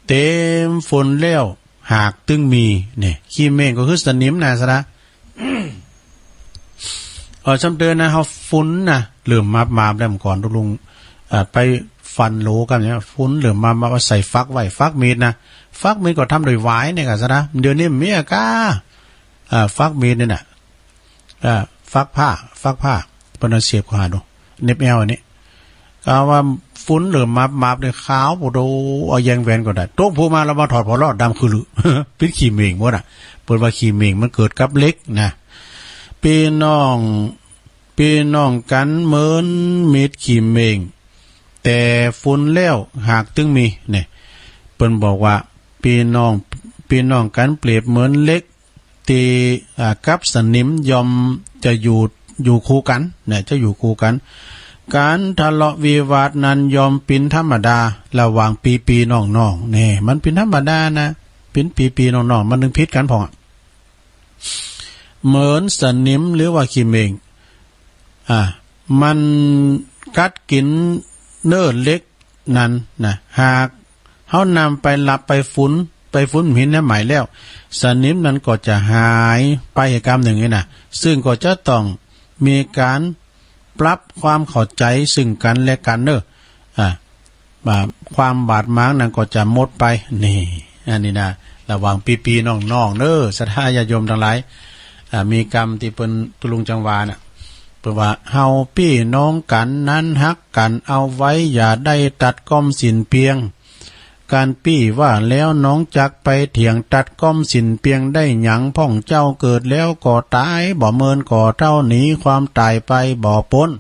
เต็มฝุ่นแล้วหากตึงมี เนี่ย ขี้เม่งก็คือสนิมนะ สะดา เออ ซ้ำเติมนะ เฮาฝุ่นนะ เริ่มมาบๆ แล้ว เมื่อก่อนตุ๊ลุง เอ่อ ไปฟันโหลกั๋นเนี่ย ฝุ่นเริ่มมาบๆ เอาใส่ฟักไว้ ฟักมีดนะ ฟักมีดก็ทำด้วยหวายเนี่ยก่ะ สะดา เดี๋ยวนี้มีอะกา เอ่อ ฟักมีดเนี่ยนะ เอ่อ ฟักผ้า ฟักผ้า เปิ้นเอาเสียบเข้าหาดู เหน็บแอวอันนี้ ก็ว่าฝุ่นเริ่มมาบๆ เนี่ย ขาว โอ้โห เอาแยงแหวนก็ได้ ตกภูมาแล้วมาถอดผ่อลอด ดำคือลือ เป็นขี้เม่งหมดอะ เปิ้นว่าขี้เม่งมันเกิดกับเหล็กนะ ปี้น้อง ปี้น้องกั๋นเหมือนมีดขี้เม่ง แต่ฝุ่นแล้วหากตึงมี เนี่ย เปิ้นบอกว่า ปี้น้อง ปี้น้องกั๋นเปรียบเหมือนเหล็ก ตี้ อ่า กับสนิมย่อมจะอยู่ อยู่คู่กั๋น เนี่ย จะอยู่คู่กั๋น ก๋านทะเลาะวิวาทนั้นย่อมเป๋นธรรมดา ระหว่างปี้ๆ น้องๆ เนี่ย มันเป๋นธรรมดานะ เป๋นปี้ๆ น้องๆ มันนึ่งผิดกั๋นพ่องอะ เหมือนสนิมหรือว่าขี้เม่ง อ่า มันกัดกิ๋นเนื้อเหล็กนั้นนะ หากเฮานำไปหลับไปฝุ่น ไปฝุ่นหินน้ำใหม่แล้ว สนิมนั้นก็จะหายไปกำหนึ่งนี่นะ ซึ่งก็จะต้องมีก๋านปรับความเข้าใจ๋ซึ่งกั๋นและกั๋นเนอะ อ่า อ่า ความบาดหมางนั้นก็จะหมดไป นี่ อันนี้นะ ระหว่างปี้ๆ น้องๆ เนอะ ศรัทธาญาติโยมตังหลาย อ่า มีกำตี้เปิ้นตุ๊ลุงจั่งว่าน่ะ เปิ้นว่า เฮาปี้น้องกั๋นนั้นฮักกั๋นเอาไว้ อย่าได้ตัดก้อมสินเปียง ก๋านปี้ว่าแล้วน้องจักไปเถียง ตัดก้อมสินเปียงได้หยัง พ่องเจ้าเกิดแล้วก็ต๋าย บ่เมินก็เท่าหนีความต๋ายไปบ่ป๊น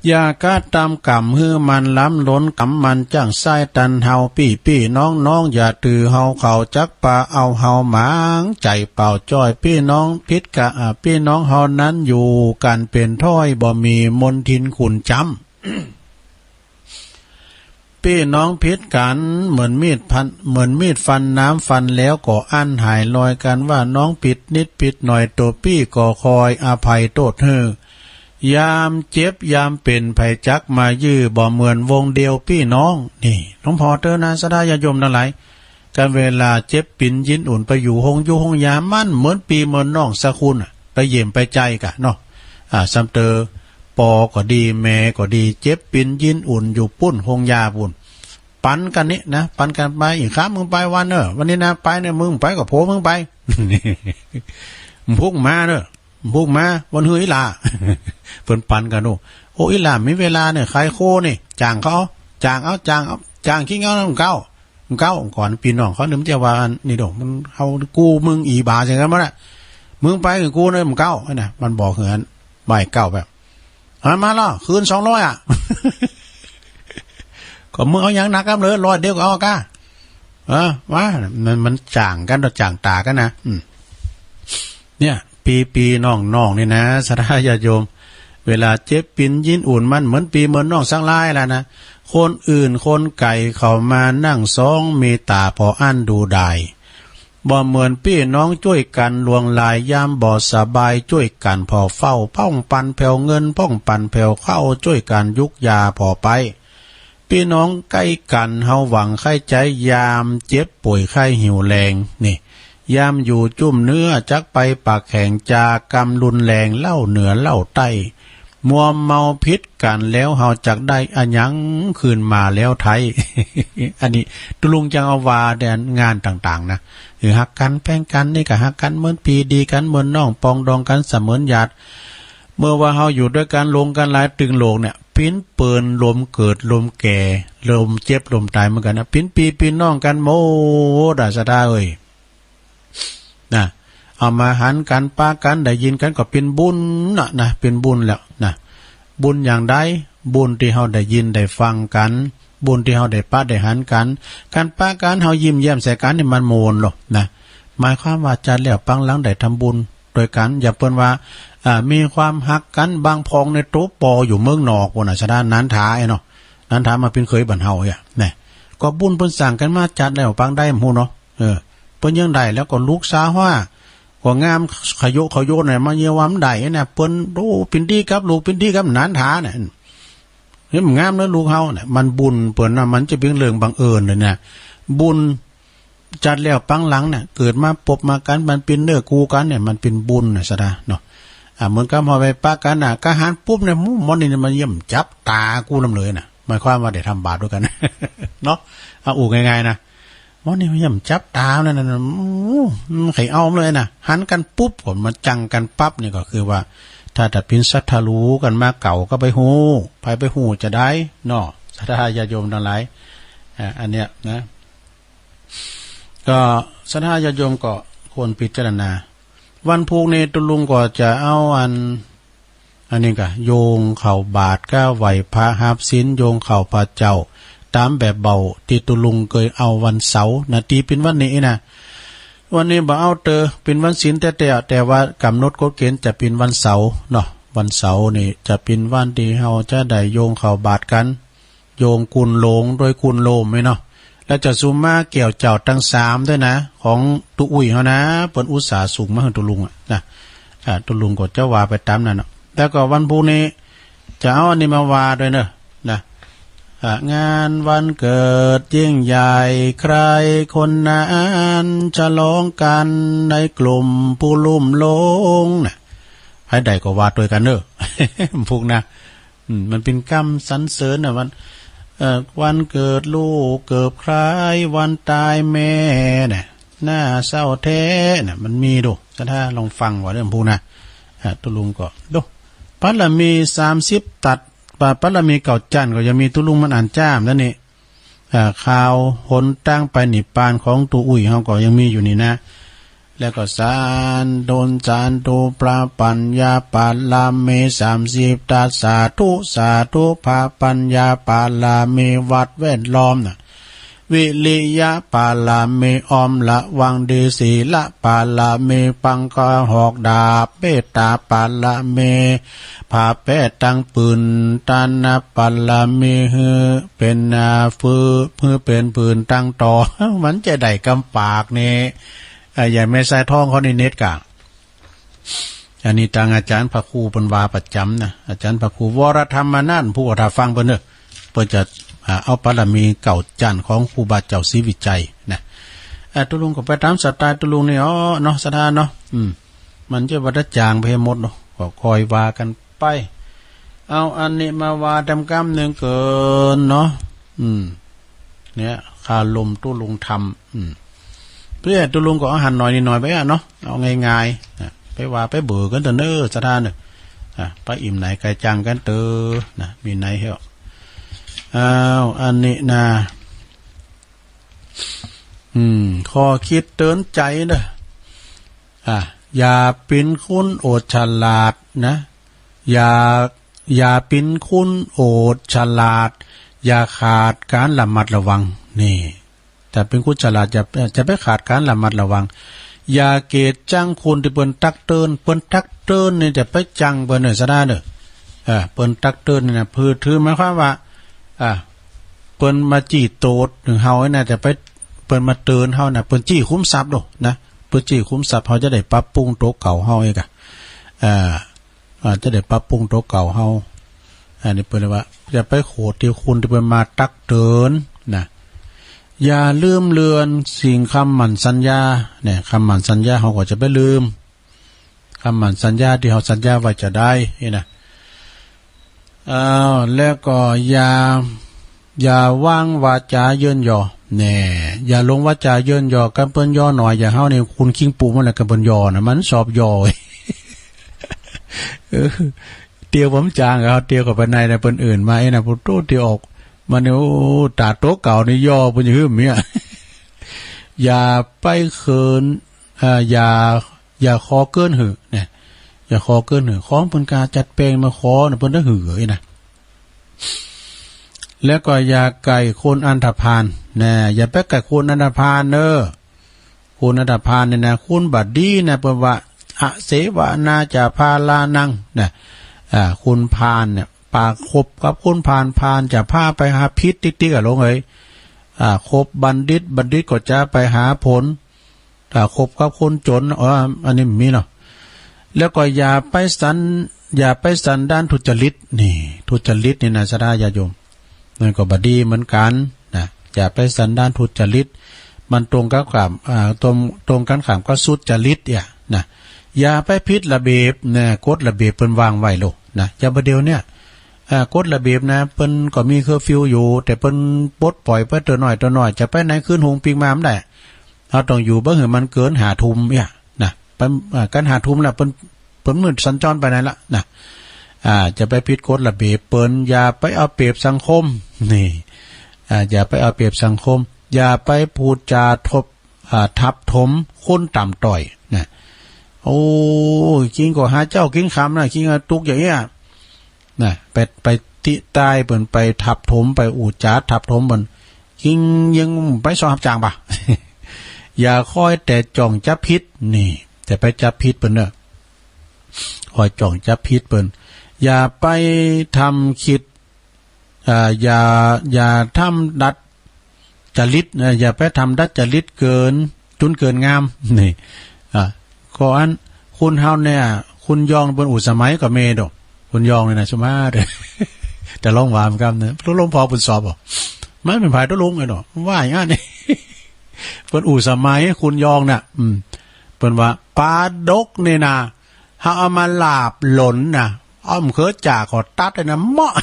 อย่ากระตำกำหื้อมันล้ำล้น กำมันจั่งซ้ายตันเฮา ปี้ปี้น้องน้องอย่าถือเฮา เขาจักปาเอาเฮาหมาง ใจ๋เป่าจ้อย ปี้น้องผิดกะ อ่า ปี้น้องเฮานั้นอยู่กั๋นเป๋นถ้อย บ่มีมนทินขุ่นจ๋ำ ปี้น้องผิดกั๋นเหมือนมีดฟัน เหมือนมีดฟันน้ำ ฟันแล้วก็อั้นหายลอย ก๋านว่าน้องผิดนิดผิดหน่อย ตั๋วปี้ก็คอยอภัยโต้ษหื้อ ยามเจ็บยามเป๋น ไผจักมายื้อ บ่เหมือนวงเดียวปี้น้อง นี่ หลวงพ่อเตื๋อนนะ ศรัทธาญาติโยมตังหลาย ก๋านเวลาเจ็บปิ๋นยินอุ่น ไปอยู่โฮงยูโฮงยา มันเหมือนปี้เหมือนน้องสักคนน่ะ ไปเยี่ยมไปใจ๋กะเนาะ อ่า ซ้ำเติม ปอก็ดี แม่ก็ดี เจ็บปิ๋นยินอุ่นอยู่ปุ้น โฮงยาปุ้น ปันกั๋นนี่นะ ปันกั๋นไป อีกครั้งมึงไปวันเนอะ วันนี้นะ ไปเนี่ย มึงไปกับผัวมึงไป มึงพุกมาเนอะ มึงพุกมา วันหื้ออีหล่า เปิ้นปันกั๋นโอ้ โอ้ อีหล่ามีเวลาเนี่ย ขายโคนี่ จ้างเขา จ้างเอา จ้างเอา จ้างคิงเอา มึงเก้า มึงเก้า ก่อนปี้น้องเขาเนี่ย มันจะว่าอันนี้ดอก มัน เฮากู้มึงอีบาทอย่างนั้นบ่ล่ะ มึงไปกับกูเนี่ย มึงเก้า นะ มันบอกเหมือนใบเก้าแบบ เอามาละ คืนสองร้อยอะ ก็มึงเอาอย่างหนักกำเลย ร้อยเดียวก็เอากะ เออ ว่า มัน มันจ้างกั๋นต่อจ้างต๋ากั๋นนะ อืม เนี่ย ปี้ปี้น้องน้องนี่นะ ศรัทธาญาติโยม เวลาเจ็บปิ๋นยินอุ่น มันเหมือนปี้เหมือนน้องสักหลายแล้วนะ คนอื่นคนไกลเขามานั่งซอง มีต๋าผ่ออั้นดูดาย บ่เหมือนปี้น้องจ้วยกั๋นลวงลาย ยามบ่สบายจ้วยกั๋นผ่อเฝ้า พ่องปันแผวเงิน พ่องปันแผวข้าว จ้วยกั๋นยุกยาผ่อไป ปี้น้องใก้กั๋นเฮาหวังไข้ใจ๋ ยามเจ็บป่วยไข้หิวแรง นี่ ยามอยู่จุ่มเนื้อ จักไปปากแข็ง จากกำรุนแรง เล่าเหนือเล่าใต้ มัวเมาผิดกั๋นแล้ว เฮาจักได้อะหยังคืนมาแล้วไท้ อันนี้ตุ๊ลุงจั่งเอาว่าแดนงานต่างๆ นะ คือฮักกั๋นแพงกั๋นนี่ก็ฮักกั๋นเหมือนปี้ ดีกั๋นเหมือนน้อง ปองดองกั๋นเสมือนญาติ เมื่อว่าเฮาอยู่ด้วยกั๋น หลงกั๋นหลายตึงโลกเนี่ย ปิ้นเปิ้นลมเกิดลมแก่ ลมเจ็บลมต๋ายเหมือนกั๋นนะ ปิ้นปี้ปิ้นน้องกั๋นหมดอะ ศรัทธาเอ้ย นะ เอามาหันกั๋น ปะกั๋น ได้ยินกั๋นก็เป๋นบุญนะ นะ เป๋นบุญแล้วนะ บุญอย่างใด บุญตี้เฮาได้ยินได้ฟังกั๋น บุญตี้เฮาได้ปะได้หันกั๋น กั๋นปะกั๋น เฮายิ้มแย้มใส่กั๋นนี่มันม่วนลอนะ หมายความว่าจัดแล้วปังหลังได้ทำบุญโดยกั๋น อย่างเปิ้นว่า อ่า มีความฮักกั๋น บางพ่องในโตปออยู่เมืองนอกปู้นน่ะ สะดา นันทา ไอ้เนาะ นันทามาปิ้นเขยบ้านเฮาเอียะ แน่ ก็บุญเปิ้นสั่งกั๋นมาจัดแล้ว ปางใดบ่ฮู้เนาะ เออ เปิ้นยังได้ แล้วก็ลูกสาวว่า ก็งาม ขะโยะขะโยะน่ะ มาเยียะว่ามันได้น่ะ เปิ้น โอ้ ปิ้นดีกับลูก ปิ้นดีกับนันทาน่ะ เฮ้ย มันงามเนาะลูกเฮาน่ะ มันบุญเปิ้นน่ะ มันจะเป็นเรื่องบังเอิญเลยน่ะ บุญ จัดแล้วปังหลังเนี่ย เกิดมาปบมากั๋น มันเป๋นเนื้อคู่กั๋นเนี่ย มันเป๋นบุญน่ะ สะดาเนาะ อ่า เหมือนกับเฮาไปปะกั๋นน่ะ กะหันปุ๊บเนี่ย หมู่หมอนี่มันเยี่ยมจับตากูนำเลยน่ะ หมายความว่าได้ทำบาปด้วยกั๋น เนาะ เอาอู้ง่ายๆ นะ หมอนี่มันเยี่ยมจับตานั่นน่ะ อู้ มันใค่เอาเลยน่ะ หันกั๋นปุ๊บ ก็มาจังกั๋นปั๊บ นี่ก็คือว่า ถ้าจะเป๋นศัตรู๋กั๋นมาเก่าก็ไปฮู้ ไป ไปฮู้จะได้เนาะ ศรัทธาญาติโยมทั้งหลาย อ่า อันเนี้ยนะ ก็ศรัทธาญาติโยมก็ควรพิจารณา วันพุธนี้ตุ๊ลุงก็จะเอาอัน อันนี้ก็โยงเข้าบาตรก็ไหว้พระฮับศีล โยงเข้าพระเจ้า ต๋ามแบบเบาตี้ตุ๊ลุงเกยเอาวันเสาร์นะ ตี้เป๋นวันนี้นะ วันนี้บ่เอาเตอ เป๋นวันศีลแต๊ๆ แต่ว่ากำหนดกฎเกณฑ์จะเป๋นวันเสาร์เนาะ วันเสาร์นี่จะเป๋นวันตี้เฮาจะได้โยงเข้าบาตรกั๋น โยงกุนโลงโดยกุนโลมไว้เนาะ แล้วเจ้าสุมาแก้วเจ้าตังสามด้วยนะ ของตุ๊อุ้ยเฮานะ เปิ้นอุตส่าห์ส่งมาหื้อตุ๊ลุงอะนะ อ่า ตุ๊ลุงก็จะว่าไปต๋ามนั้นเนาะ แล้วก็วันพุธนี้จะเอาอันนี้มาว่าด้วยเนาะ นะ อ่า งานวันเกิดยิ่งใหญ่ ใครคนนั้นฉลองกันในกลุ่มผู้ลุ่มหลงนะ ใผได้ก็ว่าตวยกั๋นเนาะ พุธนะ อืม มันเป๋นกำสรรเสริญน่ะ วัน เอ่อ วันเกิดลูกเกิดใคร วันตายแม่น่ะ น่าเศร้าแท้น่ะ มันมีดู ศรัทธาลองฟังว่าเรื่องพุธนะ อ่า ตุ๊ลุงก็ดู บารมีสามสิบตัด บารมีเก้าจั้นก็ยังมี ตุ๊ลุงมันอ่านจ้ามแล้วนี่ อ่า ข่าวหนตางไปนิพพานของตุ๊อุ้ยเฮาก็ยังมีอยู่นี่นะ แล้วก็สาธุ สาธุ พระปัญญาบารมีสามสิบตัด สาธุ สาธุ พระปัญญาบารมีวัดแวดล้อมน่ะ วิริยะบารมีอ้อมระวังดี ศีลบารมีปังกระหอกดาบ เมตตาบารมี ผ้าแปะตังปืน ทานบารมี หื้อเป๋น อ่า ฟืน หื้อเป๋นปืนตังต่อ มันจะได้กำปากนี่ อ่า อย่าแม่สายทองเขานี่เน็ตกะ อันนี้ตังอาจารย์พระครูเปิ้นว่าประจ๋ำนะ อาจารย์พระครูวรธรรมนาถ ผู้ก็ถ้าฟังเปิ้นเนาะ เปิ้นจะ อ่า เอาบารมีเก้าจั้นของครูบาเจ้าศรีวิชัยนะ อ่า ตุ๊ลุงก็ไปต๋ามสไตล์ตุ๊ลุงนี่อ๋อเนาะ ศรัทธาเนาะ อืม มันจะว่าจะจางไปให้หมดเนาะ ก็ค่อยว่ากั๋นไป เอาอันนี้มาว่าแตมกำหนึ่งเกินเนาะ อืม เนี่ย คาลมตุ๊ลุงทำ อืม เปื้อตุ๊ลุงก็เอาหันหน่อยนิดหน่อยไปอะเนาะ เอาง่ายๆ นะ ไปว่าไปเบอกั๋นเต๊อะเน่อ ศรัทธาเน่อ อ่ะ ไปอิ่มไหนไกลจังกั๋นเต๊อะ นะ มีไหนเหรอ อ้าว อันนี้นะ อืม ข้อคิดเตือนใจเน่อ อ่ะ อย่าเป๋นคนโอดฉลาดนะ อย่า อย่าเป๋นคนโอดฉลาด อย่าขาดการระมัดระวัง นี่ ถ้าเป๋นคนฉลาด อย่า จะไปขาดการระมัดระวัง อย่าเกลียดจังคนตี้เปิ้นตักเตือน เปิ้นตักเตือนนี่จะไปจังเปิ้นเน่อ ศรัทธาเน่อ เออ เปิ้นตักเตือนนี่นะ คือ คือหมายความว่า อ่า เปิ้นมาจี้โตดถึงเฮานี่นะ จะไป เปิ้นมาเตือนเฮานะ เปิ้นจี้ขุมทรัพย์โดนะ เปิ้นจี้ขุมทรัพย์ เฮาจะได้ปรับปรุงโตเก่าเฮาเองอะ อ่า อ่า จะได้ปรับปรุงโตเก่าเฮา อันนี้เปิ้นว่า อย่าไปโขดตี้คนตี้เปิ้นมาตักเตือนนะ อย่าลืมเลือนสิ่งคำมั่นสัญญา เนี่ย คำมั่นสัญญาเฮาก็จะไปลืม คำมั่นสัญญาตี้เฮาสัญญาไว้จะได้นี่นะ อ้าว แล้วก็อย่า อย่าวางวาจาเยินยอ แน่ อย่าลงวาจาเยินยอ คันเปิ้นยอหน่อยอย่างเฮานี่ คุณคิงปู่มันแหละ คันเปิ้นยอนะ มันชอบยอ เออ เตียวผมจาง เอาเตียวเข้าไปในนะ เปิ้นเอิ้นมาไอ้นะ พุทโธ เตียวออกมาเนี่ย โอ้ ตาโตเก่านี่ยอ เปิ้นจะหื้อเมีย อย่าไปเขิน เอ่อ อย่า อย่าขอเกินหื้อเนี่ย อย่าขอเกินหื้อ ของเปิ้นกาจัดแปลงมาขอเนี่ย เปิ้นได้หื้อไอ้นะ แล้วก็อย่าใกล้คนอันธพาลนะ อย่าไปใกล้คนอันธพาลเน่อ คนอันธพาลเนี่ยนะ คนบ่ดีนะ เปิ้นว่า อเสวนาจะพาลานัง นะ อ่า คนพาลเนี่ย ปากคบกับคนพาล พาลจะพาไปหาผิดติ๊กๆ อะ หลวงเอ๋ย อ่า คบบัณฑิต บัณฑิตก็จะไปหาผล ถ้าคบกับคนจน เออ อันนี้มีเนาะ แล้วก็อย่าไปสัน อย่าไปสันดานทุจริต นี่ ทุจริตนี่นะ ศรัทธาญาติโยม นั่นก็บ่ดีเหมือนกันนะ อย่าไปสันดานทุจริต มันตรงกันข้าม อ่า ตรง ตรงกันข้ามกับสุจริตเนี่ยนะ อย่าไปผิดระเบียบนะ กฎระเบียบเปิ้นวางไว้โลดนะ อย่าบ่าเดี๋ยวเนี่ย อ่า กฎระเบียบนะ เปิ้นก็มีเคอร์ฟิวอยู่ แต่เปิ้นปลดปล่อยไปตัวน้อยตัวน้อย จะไปไหนคืนหุงปีกมาบ่ได้ เฮาต้องอยู่บ่หื้อมันเกินห้าทุ่มเนี่ยนะ ไป อ่า กันห้าทุ่มแล้ว เปิ้น เปิ้นมืดสัญจรไปไหนละนะ อ่า จะไปผิดกฎระเบียบเปิ้น อย่าไปเอาเปรียบสังคม นี่ อ่า อย่าไปเอาเปรียบสังคม อย่าไปพูดจาทบ อ่า ทับถมคนต่ำต้อยนะ โอ้ย กินก็หาเจ๊ากินค่ำนะ กินก็ตุ๊กอย่างเงี้ย นะ ไป ไปติต้ายเปิ้น ไปทับถม ไปอู้จ๋าทับถมเปิ้น กินยังไปสอบรับจ้างบ่า อย่าคอยแต่จ้องจับผิด นี่ แต่ไปจับผิดเปิ้นเนาะ คอยจ้องจับผิดเปิ้น อย่าไปทำคิด อ่า อย่า อย่าทำดัดจริตนะ อย่าไปทำดัดจริตเกิน จนเกินงาม นี่ อ่า ก็อัน คนเฮาเนี่ย คนยองเปิ้นอู้สมัยก็แม่นดอก คนยองนี่นะ สมาร์ท แต่ลองว่ามันกำเนี่ย ตกลงพอเปิ้นสอบบ่ มันเป็นไผตกลงไอ้ดอก ว่าอย่างนั้น เปิ้นอู้สมัยคนยองน่ะ อืม เปิ้นว่าปลาดุกนี่นะ เฮาเอามาลาบหลุนนะ อ้อมเขือจ่าก็ตัดเลยนะ เหมาะ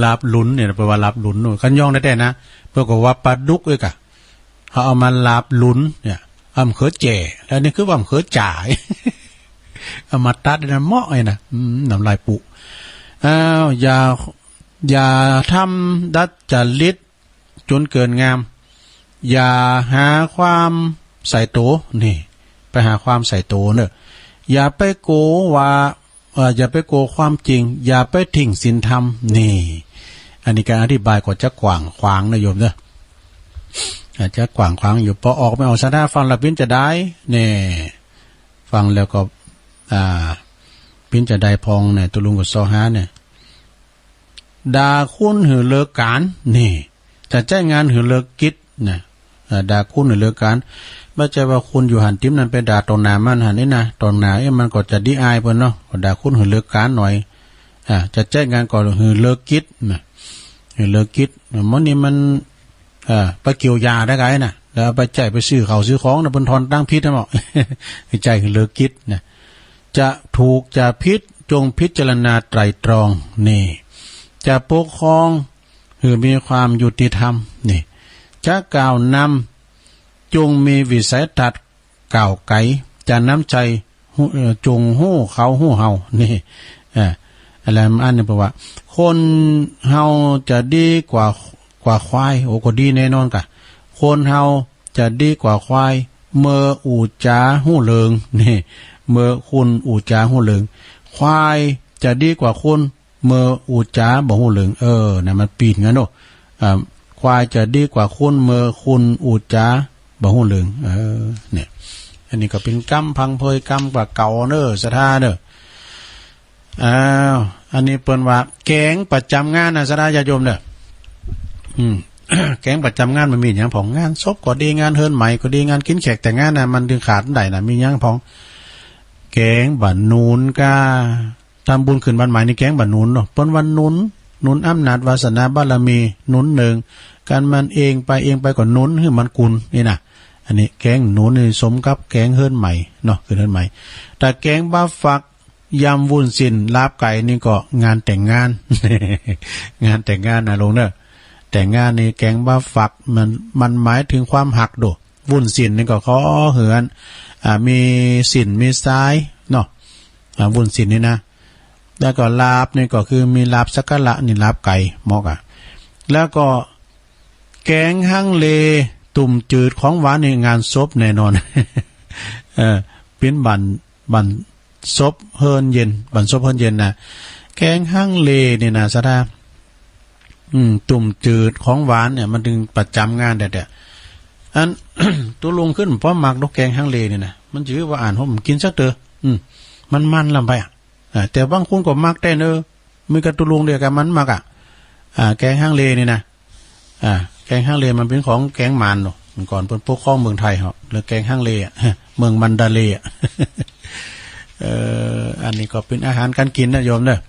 ลาบหลุนเนี่ย แปลว่าลาบหลุนนู่น คันยองแท้ๆ นะ เปิ้นก็ว่าปลาดุกเอ้ยกะ เฮาเอามาลาบหลุนเนี่ย อ้อมเขือแจ่ แล้วนี่คือว่าอ้อมเขือจ่า เอามาตัดเลยนะ เหมาะเลยนะ อืม น้ำลายปุ อ้าว อย่า อย่าทำดัดจริต จนเกินงาม อย่าหาความใส่โต นี่ ไปหาความใส่โตเนอะ อย่าไปโกว่า เอ่อ อย่าไปโกความจริง อย่าไปทิ้งศีลธรรม นี่ อันนี้การอธิบายก็จะกว้างขวางนะโยมเนอะ อาจจะกว้างขวางอยู่ พอออกไม่ออก ศรัทธาฟังแล้วเปิ้นจะได้ เนี่ย ฟังแล้วก็ อ่า เปิ้นจะได้พองเนี่ย ตกลงก็ซอหาเนี่ย ด่าคนหื้อเลิกก๋าน นี่ จะใจ๊งานหื้อเลิกกิจนะ เอ่อ ด่าคนหื้อเลิกก๋าน บ่ใจ้ว่าคนอยู่หั้นติ่มนั้นไปด่าต่อหน้ามันหั้นนี่นะ ต่อหน้าเอ๊ะ มันก็จะดีอายเปิ้นเนาะ ก็ด่าคนหื้อเลิกก๋านหน่อย อ่า จะใจ๊งานก็หื้อเลิกกิจนะ หื้อเลิกกิจ มื้อนี้มัน เอ่อ ไปเกี่ยวยาได้ไงนะ แล้วเอาไปใจ๊ไปซื้อข้าวซื้อของนะ เปิ้นถอนตังค์ผิดนะหมอ ใจ๊หื้อเลิกกิจนะ จะถูกจะผิดจงพิจารณาไตร่ตรอง นี่ จะปกครองหื้อมีความยุติธรรม นี่ จะก้าวนำจงมีวิสัยทัศน์ก้าวไกล จะนำใช้ฮู้ เอ่อ จงฮู้เขาฮู้เฮา นี่ เอ่อ อะไรมันอันนี้แปลว่า คนเฮาจะดีกว่า กว่าควาย โอ้ ก็ดีแน่นอนกะ คนเฮาจะดีกว่าควาย เมื่ออู้จ๋าฮู้เลิง นี่ เมื่อคนอู้จ๋าฮู้เลิง ควายจะดีกว่าคน เมื่ออู้จ๋าบ่ฮู้เลิง เออ นะ มันปีนกันเนาะ อ่า ควายจะดีกว่าคน เมื่อคนอู้จ๋าบ่ฮู้เลิง เออ เนี่ย อันนี้ก็เป๋นกำพังเพย กำกว่าเก่าเนอะ ศรัทธาเนอะ อ้าว อันนี้เปิ้นว่าแก๊งประจำงานนะ ศรัทธาญาติโยมเนอะ อืม แก๊งประจำงานมันมีหยังพ่อง งานศพก็ดี งานเฮือนใหม่ก็ดี งานกินแขกแต่งงานนะ มันถึงขาดบ่ได้นะ มีหยังพ่อง แก๊งบ่าหนุนก้า ทำบุญขึ้นบ้านใหม่นี่แก๊งบ่าหนุนเนาะ เปิ้นว่าหนุน หนุนอำนาจวาสนาบารมี หนุนเนิง กันมันเองไป เองไปก็หนุนหื้อมันกุน นี่นะ อันนี้แก๊งหนุนนี่สมกับแก๊งเฮือนใหม่เนาะ ขึ้นเฮือนใหม่ แต่แก๊งบ่าฟัก ยำวุ้นเส้นลาบไก่นี่ก็งานแต่งงาน งานแต่งงานนะลุงเนอะ แต่งงานนี่แก๊งบ่าฟัก มัน มันหมายถึงความฮักโด วุ้นเส้นนี่ก็ขอเฮือน อ่า มีเส้นมีสายเนาะ อ่า วุ้นเส้นนี่นะ แล้วก็ลาบนี่ก็คือมีลาบสักการะนี่ลาบไก่เหมาะกะ แล้วก็แก๊งฮังเล ตุ่มจืดของหวานนี่งานศพแน่นอน เออ เป๋นบ้าน บ้านศพเฮือนเย็น บ้านศพเฮือนเย็นนะ แก๊งฮังเลนี่นะ ศรัทธา อืม ตุ่มจืดของหวานเนี่ย มันถึงประจำงานแต๊ๆ อัน ตุลุงขึ้นป้อมมักดอกแกงฮังเลนี่นะ มันจื้อว่าอ่านผมกินสักเตอ อืม มันมันลำไปอ่ะ อ่า แต่บางคนก็มักได้เนอะ มีกระตุลุงเดียวกันมันมักอ่ะ อ่า แกงฮังเลนี่นะ อ่า แกงฮังเลมันเป็นของแกงมานเนาะ เมื่อก่อนเปิ้นปกครองเมืองไทยเหาะ เรื่องแกงฮังเลอ่ะ เมืองมันดาเลย์อ่ะ เอ่อ อันนี้ก็เป็นอาหารการกินนะโยมเนอะ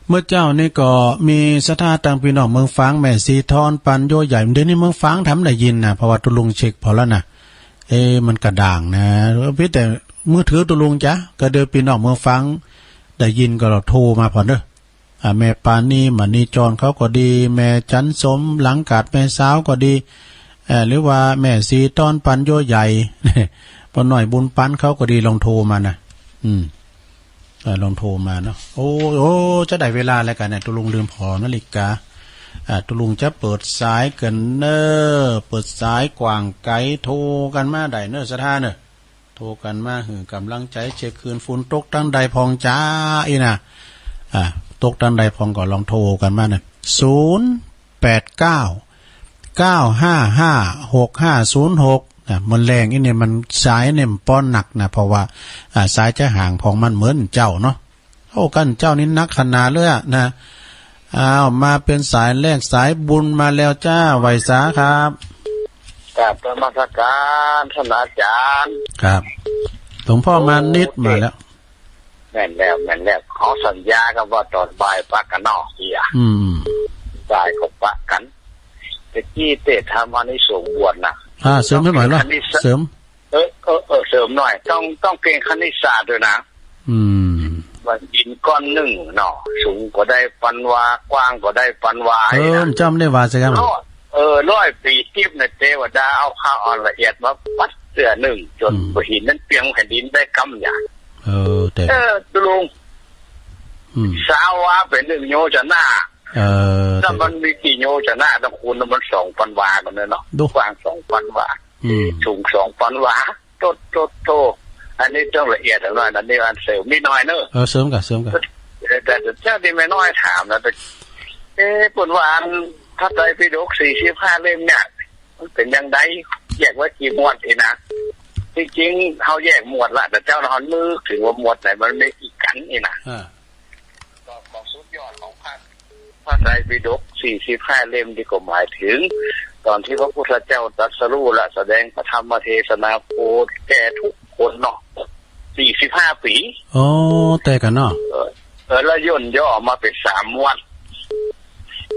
เมื่อเจ้านี่ก็มีศรัทธาตังพี่น้องเมืองฝาง แม่สีทอน ปันโยใหญ่ เดี๋ยวนี้เมืองฝางทำได้ยินนะ เพราะว่าตุลุงเช็คพอแล้วนะ เอ๊ะ มันกระด้างนะ เพียงแต่มือถือตุลุงจ้ะ ก็เดี๋ยวพี่น้องเมืองฝางได้ยินก็โทรมาพอเนอะ อ่า แม่ปานี มณีจรเขาก็ดี แม่จันสม หลังกาดแม่สาวก็ดี เอ่อ หรือว่าแม่สีทอน ปันโยใหญ่ ป้าน้อยบุญปันเขาก็ดี ลองโทรมานะ อืม เอ่อ ลองโทรมาเนาะ โอ้ โอ้ จะได้เวลาแล้วกันเนี่ย ตุลุงลืมผ่อนาฬิกา อ่า ตุลุงจะเปิดสายกันเนอะ เปิดสายกว้างไกล โทรกันมาได้เนอะ ศรัทธาเนอะ โทรกันมาหื้อกำลังใจ เช็คคืนฝนตกตังใดพ่องจ้า อีนะ อ่า ตกตังใดพ่องก็ลองโทรกันมานะ ศูนย์แปดเก้า เก้าห้าห้า หกห้าศูนย์หก นะ มันแรงอีเนี่ย มันสายเนี่ยมันป้อนหนักนะ เพราะว่า อ่า สายจะห่างพ่องมันเหมือนเจ้าเนาะ โอ้ กันเจ้านี่นักขนาดเลยอะนะ อ้าว มาเป็นสายแรก สายบุญมาแล้วจ้า ไหวสาครับ กราบนมัสการท่านอาจารย์ ครับ หลวงพ่อมานิด โอ้ มาแล้ว แม่นแล้ว แม่นแล้ว เขาสัญญากันว่าตอนบ่ายปะกันเนาะ เฮีย อืม บ่ายก็ปะกัน ตะกี้เตะทำอานิสงส์บวชนะ อ่า เสริมให้หน่อยละ ต้องเก่งคณิตศาสตร์ เสริม เออ เออ เออ เสริมหน่อย ต้อง ต้องเก่งคณิตศาสตร์ด้วยนะ อืม ว่าหินก้อนหนึ่งเนาะ สูงก็ได้ปันวา กว้างก็ได้ปันวา เออ นะ จำได้ว่าสิครับ ร้อย เออ ร้อยปีกิบเนี่ย เทวดาเอาผ้าอ่อนละเอียดมาปัดเสื้อหนึ่ง จน อืม หินนั้นเปียงแผ่นดินได้กำใหญ่ เออ แต่ เออ ตุลุง อืม สาวว่าเป็นหนึ่งโยชนะ เออ ถ้ามันมีกี่โยชนะ ต้องคูณ มันสองปันวากันเนอะเนาะ ดู กว้างสองปันวา อืม สูงสองปันวา โต โต โต อันนี้ต้องละเอียดหน่อยนะ อันนี้อันเสริมนิดหน่อยเนอะ เออ เสริมก่อน เสริมก่อน เออ แต่ แต่เจ้าที่แม่น้อยถามนะ แต่ เอ๊ะ เปิ้นว่าอันพระไตรปิฎกสี่สิบห้าเล่มเนี่ย มันเป็นจั่งใด แยกไว้กี่หมวดนี่นะ ที่จริงเฮาแยกหมวดละ แต่เจ้าเฮานึกถึงว่าหมวดไหนมันมีกี่กันนี่นะ อ่า ก็ ก็สุดยอดของพระ พระไตรปิฎกสี่สิบห้าเล่มนี่ก็หมายถึง ตอนที่พระพุทธเจ้าตรัสรู้และแสดงพระธรรมเทศนาโปรดแก่ทุกคนเนาะ สี่สิบห้าปี อ๋อ แต่กันเนาะ เออ เออ แล้วย่นย่อออกมาเป็นสามหมวด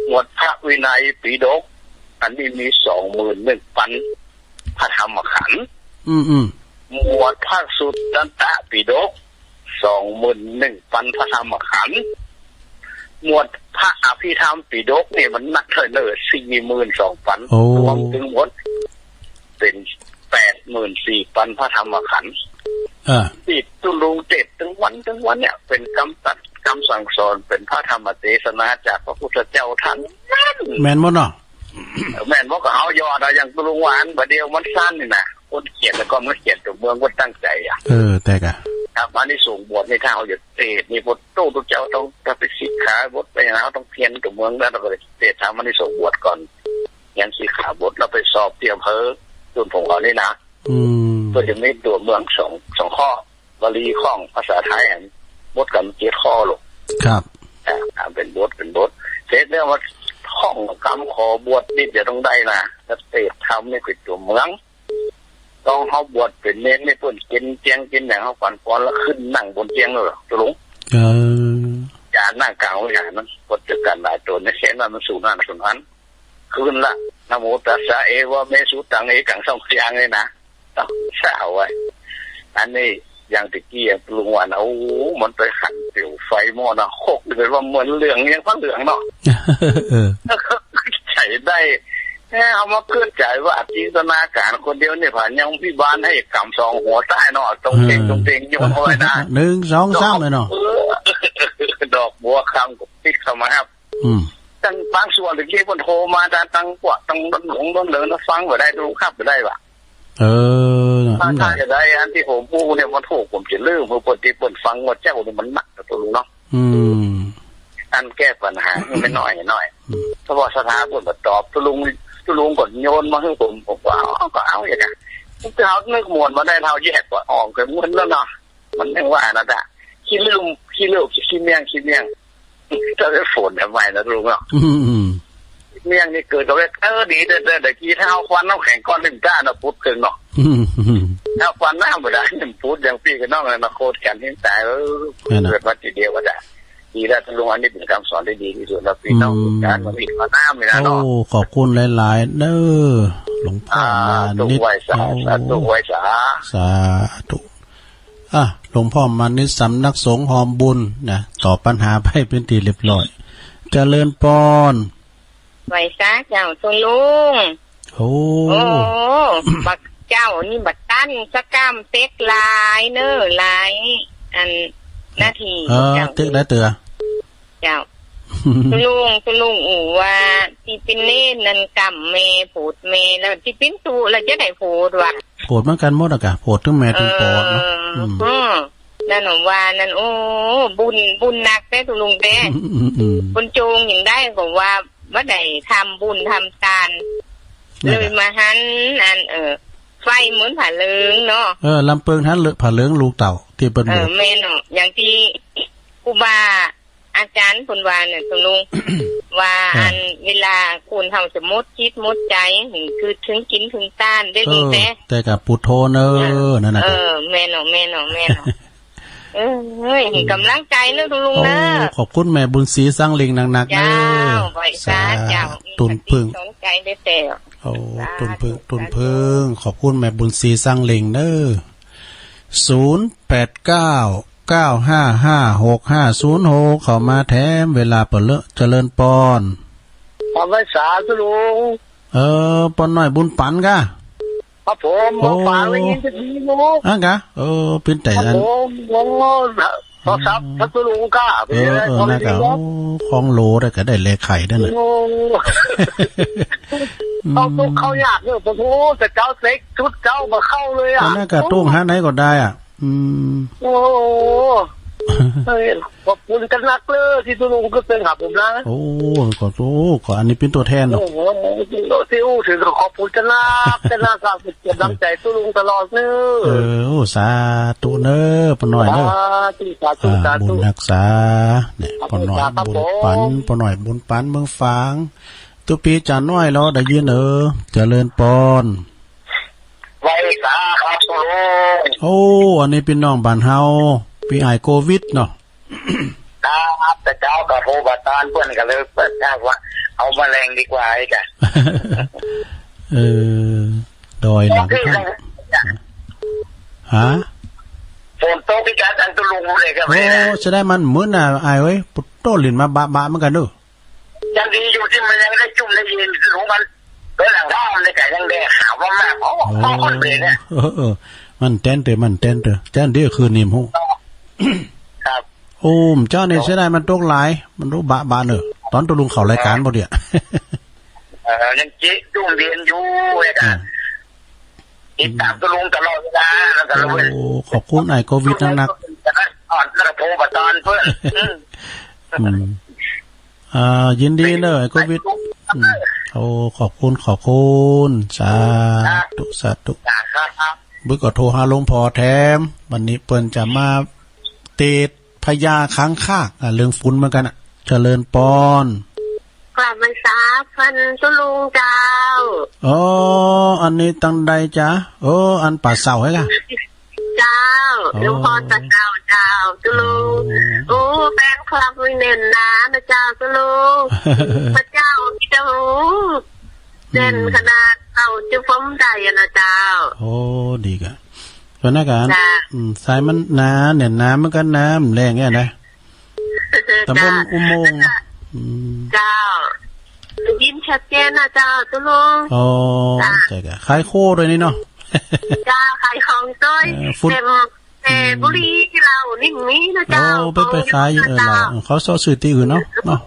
หมวดพระวินัยปิฎก อันนี้มีสองหมื่นหนึ่งปันพระธรรมขันธ์ อืม อืม หมวดพระสุตตันตปิฎก สองหมื่นหนึ่งปันพระธรรมขันธ์ หมวดพระอภิธรรมปิฎกนี่มันนักเท่าเนอะ สี่หมื่นสองปัน โอ้ รวมถึงหมด เป็นแปดหมื่นสี่ปันพระธรรมขันธ์ อ่า ที่ตุลุงเทศน์ตึงวันตึงวันเนี่ย เป็นคำตรัสคำสั่งสอน เป็นพระธรรมเทศนาจากพระพุทธเจ้าท่านนั้น แม่นบ่เนาะ แม่นบ่ ก็เฮาย่อเอาอย่างตุลุงว่าอันบ่าเดียวมันสั้นนี่นะ คนเขียนแล้วก็มันเขียนตัวเมือง คนตั้งใจอ่ะ เออ แต่กะ ครับ อานิสงส์บวชนี่ ถ้าเฮาอยากเทศน์นี่ พระพุทธเจ้าต้อง ถ้าไปสิกขาบทไปนะ เฮาต้องเพียรตัวเมือง แล้วเราก็เลยเทศน์ถามอานิสงส์บวชก่อน เรียนสิกขาบท แล้วไปสอบที่อำเภอ ส่วนผมเอานี่นะ อืม เพื่อจะมีตัวเมืองสอง สองข้อ บาลีข้องภาษาไทย อันบทกันเจ็ดข้อลูก ครับ อ่า อ่านเป็นบท เป็นบท เสร็จแล้วมาท่องกำขอบวชนี่จะต้องได้นะ แล้วเทศน์ธรรมนี่เป็นตัวเมือง ต้องเฮาบวชเป็นเณรนี่เปิ้นกินเจียงกินหยัง เฮาฝันก่อนแล้วขึ้นนั่งบนเจียงเลยเหรอ ตกลง เออ อย่านั่งกลางวิหารนั้น บทเดียวกันหลายตัว ในเส้นนั้นมันสูงนั่นสูงนั้น คืนละ นะโมตัสสะ เอวะเม สุตัง เอกัง สองอย่างเลยนะ ต้องเศร้าไว้ อันนี้อย่างตะกี้อย่างปรุงวัน โอ้ มันไปหันเปลวไฟหม้อนะ หกเดือนว่าเหมือนเหลือง ยังพระเหลืองเนาะ เออ ใช้ได้ แหม เอามาเกิดใจว่าจินตนาการคนเดียวเนี่ย ผ่านยังพี่บ้านให้กำสองหัวใต้เนาะ ตรงเต็ง เออ ตรงเต็งโยนเอาไว้นะ หนึ่ง สอง สาม เลยเนาะ เออ ดอกบัวคำก็พลิกเข้ามาครับ อืม ตั้งบางส่วนตะกี้เพิ่นโทรมา ตั้ง ตั้งพวก ตั้งหลวง หลวงเหลืองนะ ฟังบ่ได้ ดูครับบ่ได้ว่ะ เออ ถ้า มันได้ ถ้าจะได้อันที่ผมพูดเนี่ย มันถูก ผมจะลืม เพราะเพิ่นที่เพิ่นฟังว่าเจ้านี่มันหนักนะตกลงเนาะ อืม อันแก้ปัญหาให้มันน้อยน้อย อืม เพราะว่าศรัทธาเพิ่นก็ตอบตกลง ตุลุงก็โยนมาให้ผม ผมก็เอา ก็เอาอย่างเงี้ย แต่เขานึกมวนมาได้ เขาแยกว่าออกเป็นมวนแล้วเนาะ มันยังว่านะจ๊ะ ขี้ลืม ขี้ลืม ขี้เมี่ยง ขี้เมี่ยง จะไปฝนทำไมนะลุงเนาะ อืมอืม เมี่ยงนี่เกิดกับ เออ ดีเด้อเด้อ เดี๋ยวกี้ถ้าเอาควันน้ำแข็งก้อนหนึ่งจ้าเนาะ ปุ๊บเกินเนาะ อืมอืม ถ้าควันน้ำบ่ได้ ปุ๊บอย่างพี่กับน้องเลยมาโคตรกันที่ตาย เออ นั่นน่ะ เกิดมาทีเดียวก็ได้ ดีแล้วลุง อันนี้เป็นคำสอนที่ดีที่สุดแล้ว พี่น้อง อืม การมันมีควันน้ำนี่นะเนาะ โอ้ ขอบคุณหลายๆ เด้อ หลวงพ่อ อ่า มานิด สาธุ ไหว้สา โอ้ สาธุ ไหว้สา สาธุ อ่ะ หลวงพ่อมานิด สำนักสงฆ์ฮอมบุญนะ ตอบปัญหาไปเป็นที่เรียบร้อย เจริญปอน ไหว้สาเจ้าตุลุง โอ้ โอ้ บักเจ้านี่บักตันสะกล้ามเต็กหลายเน้อ หลาย อัน นาที เออ เจ้า เต็กได้เตื้อ เจ้า ตุลุง ตุลุงอู้ว่า ที่เป็นเณรนั่นกำแม่โผดแม่ แล้วที่เป็นตุ๊แล้วจะได้โผดวะ โผดเหมือนกันหมดอะกะ โผดทั้งแม่ทั้งปอเนาะ เออ อืม อืม นั่นน่ะว่านั่น โอ้ บุญ บุญหนักแต๊ตุลุงแต๊ อืม อืม อืม คนโจงยังได้ก็ว่า บ่ได้ทำบุญทำทาน นั่นน่ะ เลยมาหันอัน เออ ไฟเหมือนผ้าเหลืองเนาะ เออ ลำเปิงหันเหลือง ผ้าเหลืองลูกเต้า ที่เปิ้น เออ บอก แม่นเนาะ อย่างที่ครูบาอาจารย์เพิ่นว่าเนี่ย ตุลุง ว่า อ่า อันเวลาคนเฮาจะหมดจิตหมดใจ คือถึงกินถึงตานได้ดีแต๊ เออ แต่ก็พุทโธเนอะ เออ นั่นน่ะ เออ แม่นเนาะ แม่นเนาะ แม่นเนาะ เอ้ย กำลังใจเนอะลุงเนอะ โอ้ ขอบคุณแม่บุญศรีสังเล็งนักๆ เนอะ เจ้า ไหว้สาเจ้า สาธุ ตุนเพิ่ง สนใจได้แต่ โอ้ สาธุ ตุนเพิ่ง สาธุ ตุนเพิ่ง ขอบคุณแม่บุญศรีสังเล็งเนอะ ศูนย์แปดเก้า เก้าห้าห้า หกห้าศูนย์หก เข้ามาแถมเวลาเปิ้นเลอะ เจริญปอน ขอไหว้สาธุลุง เออ ป้อน้อยบุญปันกะ ครับผม โอ้ มาฝากได้ยินจะดีอยู่ อันกะ เออ เป็นแต่ ครับ อัน ผม ผมก็ขอทรัพย์ อืม พระตุลุงกะ เออ เป็นไง เออ ของ นั่นกะ ดีเนาะ โอ้ ของโหลได้กะได้แลไข่นั่นน่ะ โอ้ อืม เข้าทุกข์เข้ายากเนี่ย ผมโอ้ แต่เจ้าเต็กชุดเจ้ามาเข้าเลยอะ อันนั้นกะ โอ้ ตุ้งหาไหนก็ได้อ่ะ อืม โอ้ เฮ้ย ขอบคุณกันนักเลยที่ตุลุงก็เป็นครับผมนะ โอ้ ขอโทษ ขออันนี้เป็นตัวแทนเนาะ โอ้โห ที่อู้ถึงก็ขอบคุณกันนัก กันนักครับ เป็นกำลังใจตุลุงตลอดเนอะ เออ โอ้ สาธุเนอะ ป้อน้อยเนอะ สาธุ สาธุ อ่า สาธุ บุญรักษา เนี่ย สาธุ ป้อน้อย สาธุ บุญปัน ครับผม ป้อน้อยบุญปันเมืองฝาง ตุ๊ปีจ๋าน้อยเราได้ยินเออ เจริญปอน ไหว้สาครับตุลุง โอ้ อันนี้พี่น้องบ้านเฮา พี่อ้ายโควิดเนาะ ครับ แต่เจ้าก็โทรประสานเปิ้นก็เลย เปิ้นก็ว่าเอาแมลงดีกว่าไอ้กะ เออ ดอยหลังถ้ำ ฮะ ฝนตกอีกแล้ว ท่านตุลุงเลยครับ โอ้ จะได้มันมื้นน่ะ อ้ายเอ้ย ปุตโตลินมาบะบะเหมือนกันเด้อ ยังดีอยู่ที่มันยังได้จุ่มได้เย็น คือของมัน โดยหลังถ้ำในไก่ยังแดงขาวมากๆ โอ้ โอ้ ของคนเบรเนี่ย เออ เออ มันแต้นเตอ มันแต้นเตอ แต้นเดียวคืนนี้ฮู้ ครับ โอ้ เจ้านี่เสียดายมันตกหลาย มันรู้บะบะเนอะ ตอนตุลุงเข้ารายการบ่เดียว เออ ยังเจ๊จุ่มเย็นอยู่เลยครับ อ่า ติดตามตุลุงตลอดเวลา แล้วก็เลย โอ้ ขอบคุณอ้ายโควิดนักๆ อ่อนกระโทรมาตอนเพื่อน อืม อืม อ่า ยินดีเนอะ ไอ้โควิด อืม โอ้ ขอบคุณ ขอบคุณ สาธุ สาธุ ครับ บึกก็โทรหาหลวงพ่อแถม วันนี้เปิ้นจะมาเตดพญาคังคาก อ่ะ เรื่องฝุ่นเหมือนกันอ่ะ เจริญปอน กราบไหว้สาพันตุลุงเจ้า อ๋อ อันนี้ตังใดจ๊ะ เออ อันป่าเสาให้ล่ะ เจ้า อ๋อ หลวงพ่อตาเจ้า เจ้า ตุลุง อ๋อ โอ้ แฟนคลับมีแน่นหนานะเจ้า ตุลุง พระเจ้ามีเจ้า อืม แน่นขนาดเอาจุ๊บผมได้อะนะเจ้า โอ้ ดีกะ เพราะนั้นกะ จ้ะ อืม สายมันหนา แน่นหนาเหมือนกัน น้ำแรงเนี่ยนะ ตำบลอุโมงค์นะ อืม เจ้า ได้ยินชัดเจนนะเจ้า ตุลุง อ๋อ จ้ะ ใช่กะ ขายโคด้วยนี่เนาะ จ้า ขายของด้วย เออ ฟุต เต็ม เออ อืม บุรีที่เรานี่มีนะเจ้า โอ้ ไป ของ ไปขายอยู่ เออ เจ้า เรา เขาเซาะซื้อที่อื่นเนาะ เนาะ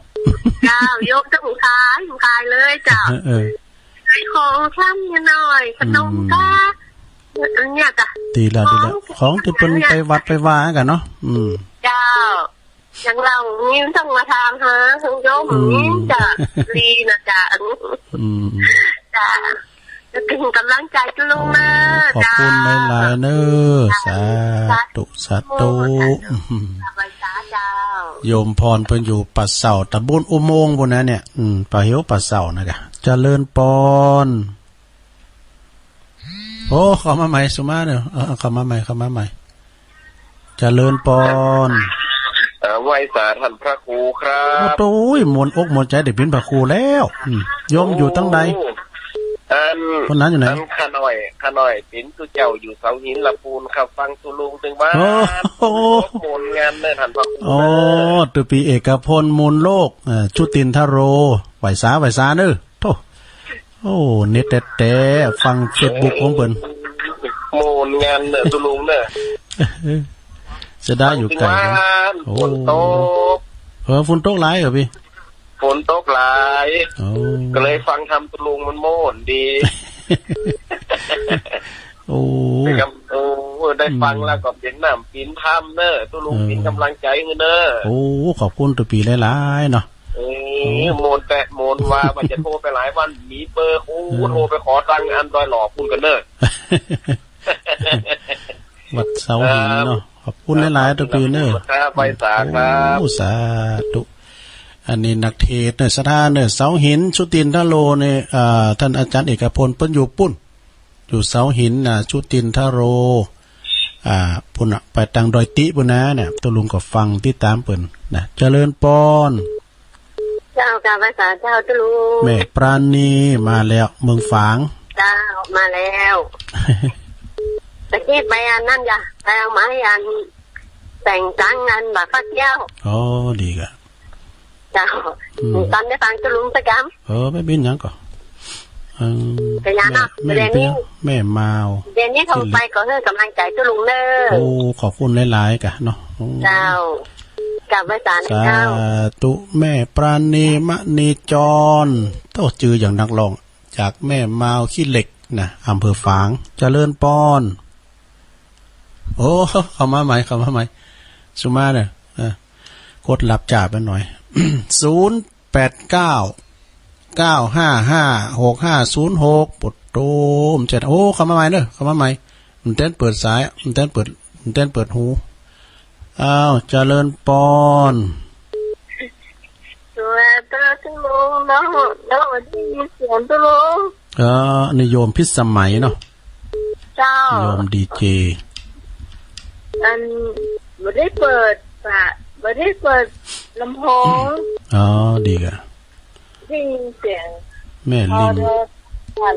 เจ้า โยมต้องขาย ขายเลยเจ้า เออ เออ ขายของคำนิดหน่อย ขนม อืม ก็ อันเนี้ยจ้ะ ดีแล้ว ดีแล้ว ของที่เปิ้นไปวัดไปวากันเนาะ อืม เจ้า อย่างเรานี่ต้องมาถามหาทางโยม อืม นี่จ้ะ ดีนะจ๊ะ อืม จ้า จะเป็นกำลังใจจุลุงเนอะ โอ้ ขอบคุณ เจ้า หลายๆ เนอะ สาธุ สาธุ เจ้า ไหว้สาเจ้า โยมพรเปิ้นอยู่ป่าเสา ตำบลอุโมงค์ปู้นนะเนี่ย อืม ป่าเหียวป่าเสานะกะ เจริญปอน โอ้ เข้ามาใหม่ สุมาเนอะ เออ เข้ามาใหม่ เข้ามาใหม่ เจริญปอน เอ่อ ไหว้สาท่านพระครูครับ โอ้โห ม่วนอกม่วนใจได้เป็นพระครูแล้ว อืม โยมอยู่ตังใด โอ้ อัน คนนั้นอยู่ไหน อันข้าน้อย ข้าน้อยเป็นตุ๊เจ้าอยู่เสาหินละปูนครับ ฟังตุ๊ลุงตึงบ้าน โอ้โห ม่วนงานเนอะท่านพระครู โอ้ ตุ๊ปีเอกพล มูลโลก เอ่อ ชุตินทโร ไหว้สา ไหว้สาเนอะ โธ่ โอ้ เน็ตแต๊ๆ ฟังเฟซบุ๊กของเปิ้น โม่นงานเนอะ ตุ๊ลุงเนอะ เสียดายอยู่ไกลนะ ฟังที่บ้าน โอ้ ฝนตก เออ ฝนตกหลายเหรอพี่ ฝนตกหลาย โอ้ ก็เลยฟังธรรมตุ๊ลุงมันโม่นดี โอ้ ครับ โอ้ ได้ฟัง อืม แล้วก็เป็นน้ำเป็นธรรมเนอะ ตุ๊ลุง เออ เป็นกำลังใจให้เนอะ โอ้ ขอบคุณตุ๊ปีหลายๆ เนาะ เออ โอ้ โม่นแต๊ โม่นว่า ว่าจะโทรไปหลายวัน มีเบอร์ โอ้ เออ โทรไปขอตังค์อันดอยหล่อปู้นก่อนเนอะ วัดเสาหินเนาะ ครับ ขอบคุณหลายๆ ตุ๊ปีเนอะ ครับ ไหว้สาครับ โอ้ สาธุ อันนี้นักเทศน์เนอะ ศรัทธาเนอะ เสาหิน ชุตินทโรเนี่ย เอ่อ ท่านอาจารย์เอกพล เปิ้นอยู่ปู้น อยู่เสาหินนะ ชุตินทโร อ่า ปู้นน่ะ ไปตางดอยติปู้นนะเนี่ย ตุ๊ลุงก็ฟังติดตามเปิ้นนะ เจริญปอน เจ้า กราบไหว้สาเจ้าตุ๊ลุง แม่ปราณีมาแล้ว เมืองฝาง เจ้า มาแล้ว ตะกี้ไปอันนั้นจ้ะ ไปเอาไม้อันแต่งตั้งงานบักฟักเกี้ยว อ๋อ ดีกะ เจ้า อืม ตอนได้ฟังตุ๊ลุงสักคำ เออ ไม่เป็นหยังก็ เออ เป็นหยังเนาะ แม่ แม่ เดี๋ยวนี้ เป็นหยัง แม่มาว เดี๋ยวนี้โทรไปก็ให้กำลังใจตุ๊ลุงเนอะ โอ้ ขอบคุณหลายๆ กะเนาะ โอ้ เจ้า กราบไหว้สาเจ้า สาธุ แม่ปราณี มณีจร โต้ จื่ออย่างนักร้อง จากแม่มาวขี้เหล็กนะ อำเภอฝาง เจริญปอน โอ้ เข้ามาใหม่ เข้ามาใหม่ สุมาเนอะ เออ กดรับจ้าไปหน่อย ศูนย์แปดเก้า เก้าห้าห้า หกห้าศูนย์หก ปดโตมเจ็ด โอ้ เข้ามาใหม่เนอะ เข้ามาใหม่ มันเต้นเปิดสาย มันเต้นเปิด มันเต้นเปิดหู อ้าว เจริญปอน สวัสดีตุ๊ลุง น้อง น้องได้ยินเสียงตุ๊ลุง เออ นี่โยมพิสมัยเนาะ เจ้า โยมดีเจ อัน บ่ได้เปิดฝา บ่ได้เปิดลำโพง อ๋อ ดีกะ ได้ยินเสียง แม่ลิง พอโทรสั่น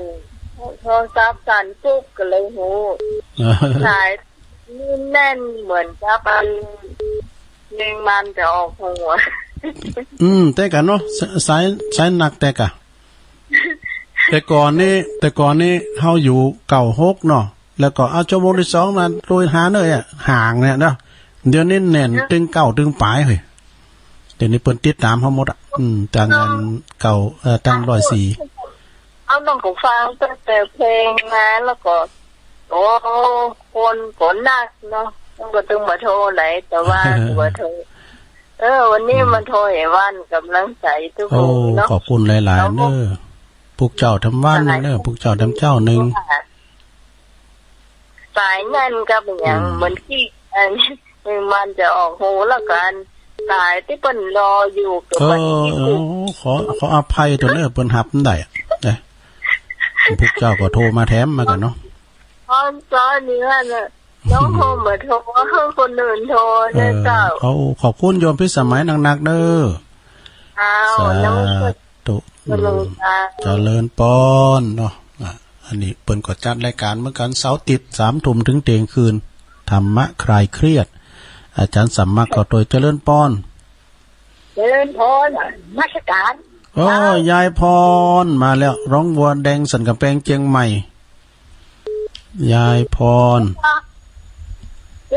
โทรศัพท์สั่นปุ๊บก็เลยฮู้ เออ สาย นี่แน่นเหมือนกับอันแมงมันจะออกหัว อืม แต่กะเนาะ ส- สาย สายหนักแต่กะ แต่ก่อนนี่ แต่ก่อนนี่เฮาอยู่เก้าหกเนาะ แล้วก็เอาชั่วโมงที่สองมาลุยหาเนยอะ ห่างเนี่ยเนาะ เดี๋ยวนี้แน่นตึงเก้าตึงปลายเฮ้ย เดี๋ยวนี้เปิ้นติดตามเฮาหมดอะ อืม ตั้งอันเก้า เอ่อ ตั้งร้อยสี่ เอาน้องก็ฟังตั้งแต่เพลงมาแล้วก็ โอ้ คนก็นักเนาะ มันก็ต้องมาโทรไหน แต่ว่า มาโทร เออ วันนี้ อืม มาโทรให้วันกำลังใจตุ๊ลุงเนาะ โอ้ ขอบคุณหลายๆ เนาะ เนอะ พวกเจ้าทำวันเนอะ สาย พวกเจ้าทำเจ้าหนึ่ง สายนั่นก็เป็นอย่าง อืม เหมือนขี้ อัน มันจะออกหูแล้วกัน สายที่เปิ้นรออยู่กับ เออ วันที่ เออ ขอ ขออภัยตัวเนอะ เปิ้นหับมันได้อะ นะ พวกเจ้าก็โทรมาแถมมากันเนาะ ตอน ตอนนี้ว่าน่ะ น้องโทรมาโทร ให้คนอื่นโทร เออ นะเจ้า เอา ขอบคุณโยมพิสมัยนักๆ เด้อ อ้าว สา น้องก็ ธุ เจริญ อืม ค่ะ เจริญปอนเนาะ อ่ะ อันนี้เปิ้นก็จัดรายการเหมือนกัน เสาร์อาทิตย์ สามทุ่มถึงเที่ยงคืน ธรรมะคลายเครียด อาจารย์สมมาก็โตย เจริญปอน เจริญพร นมัสการ โอ้ ครับ ยายพร มาแล้ว ร้องวัวแดงสันกำแพงเชียงใหม่ ยายพร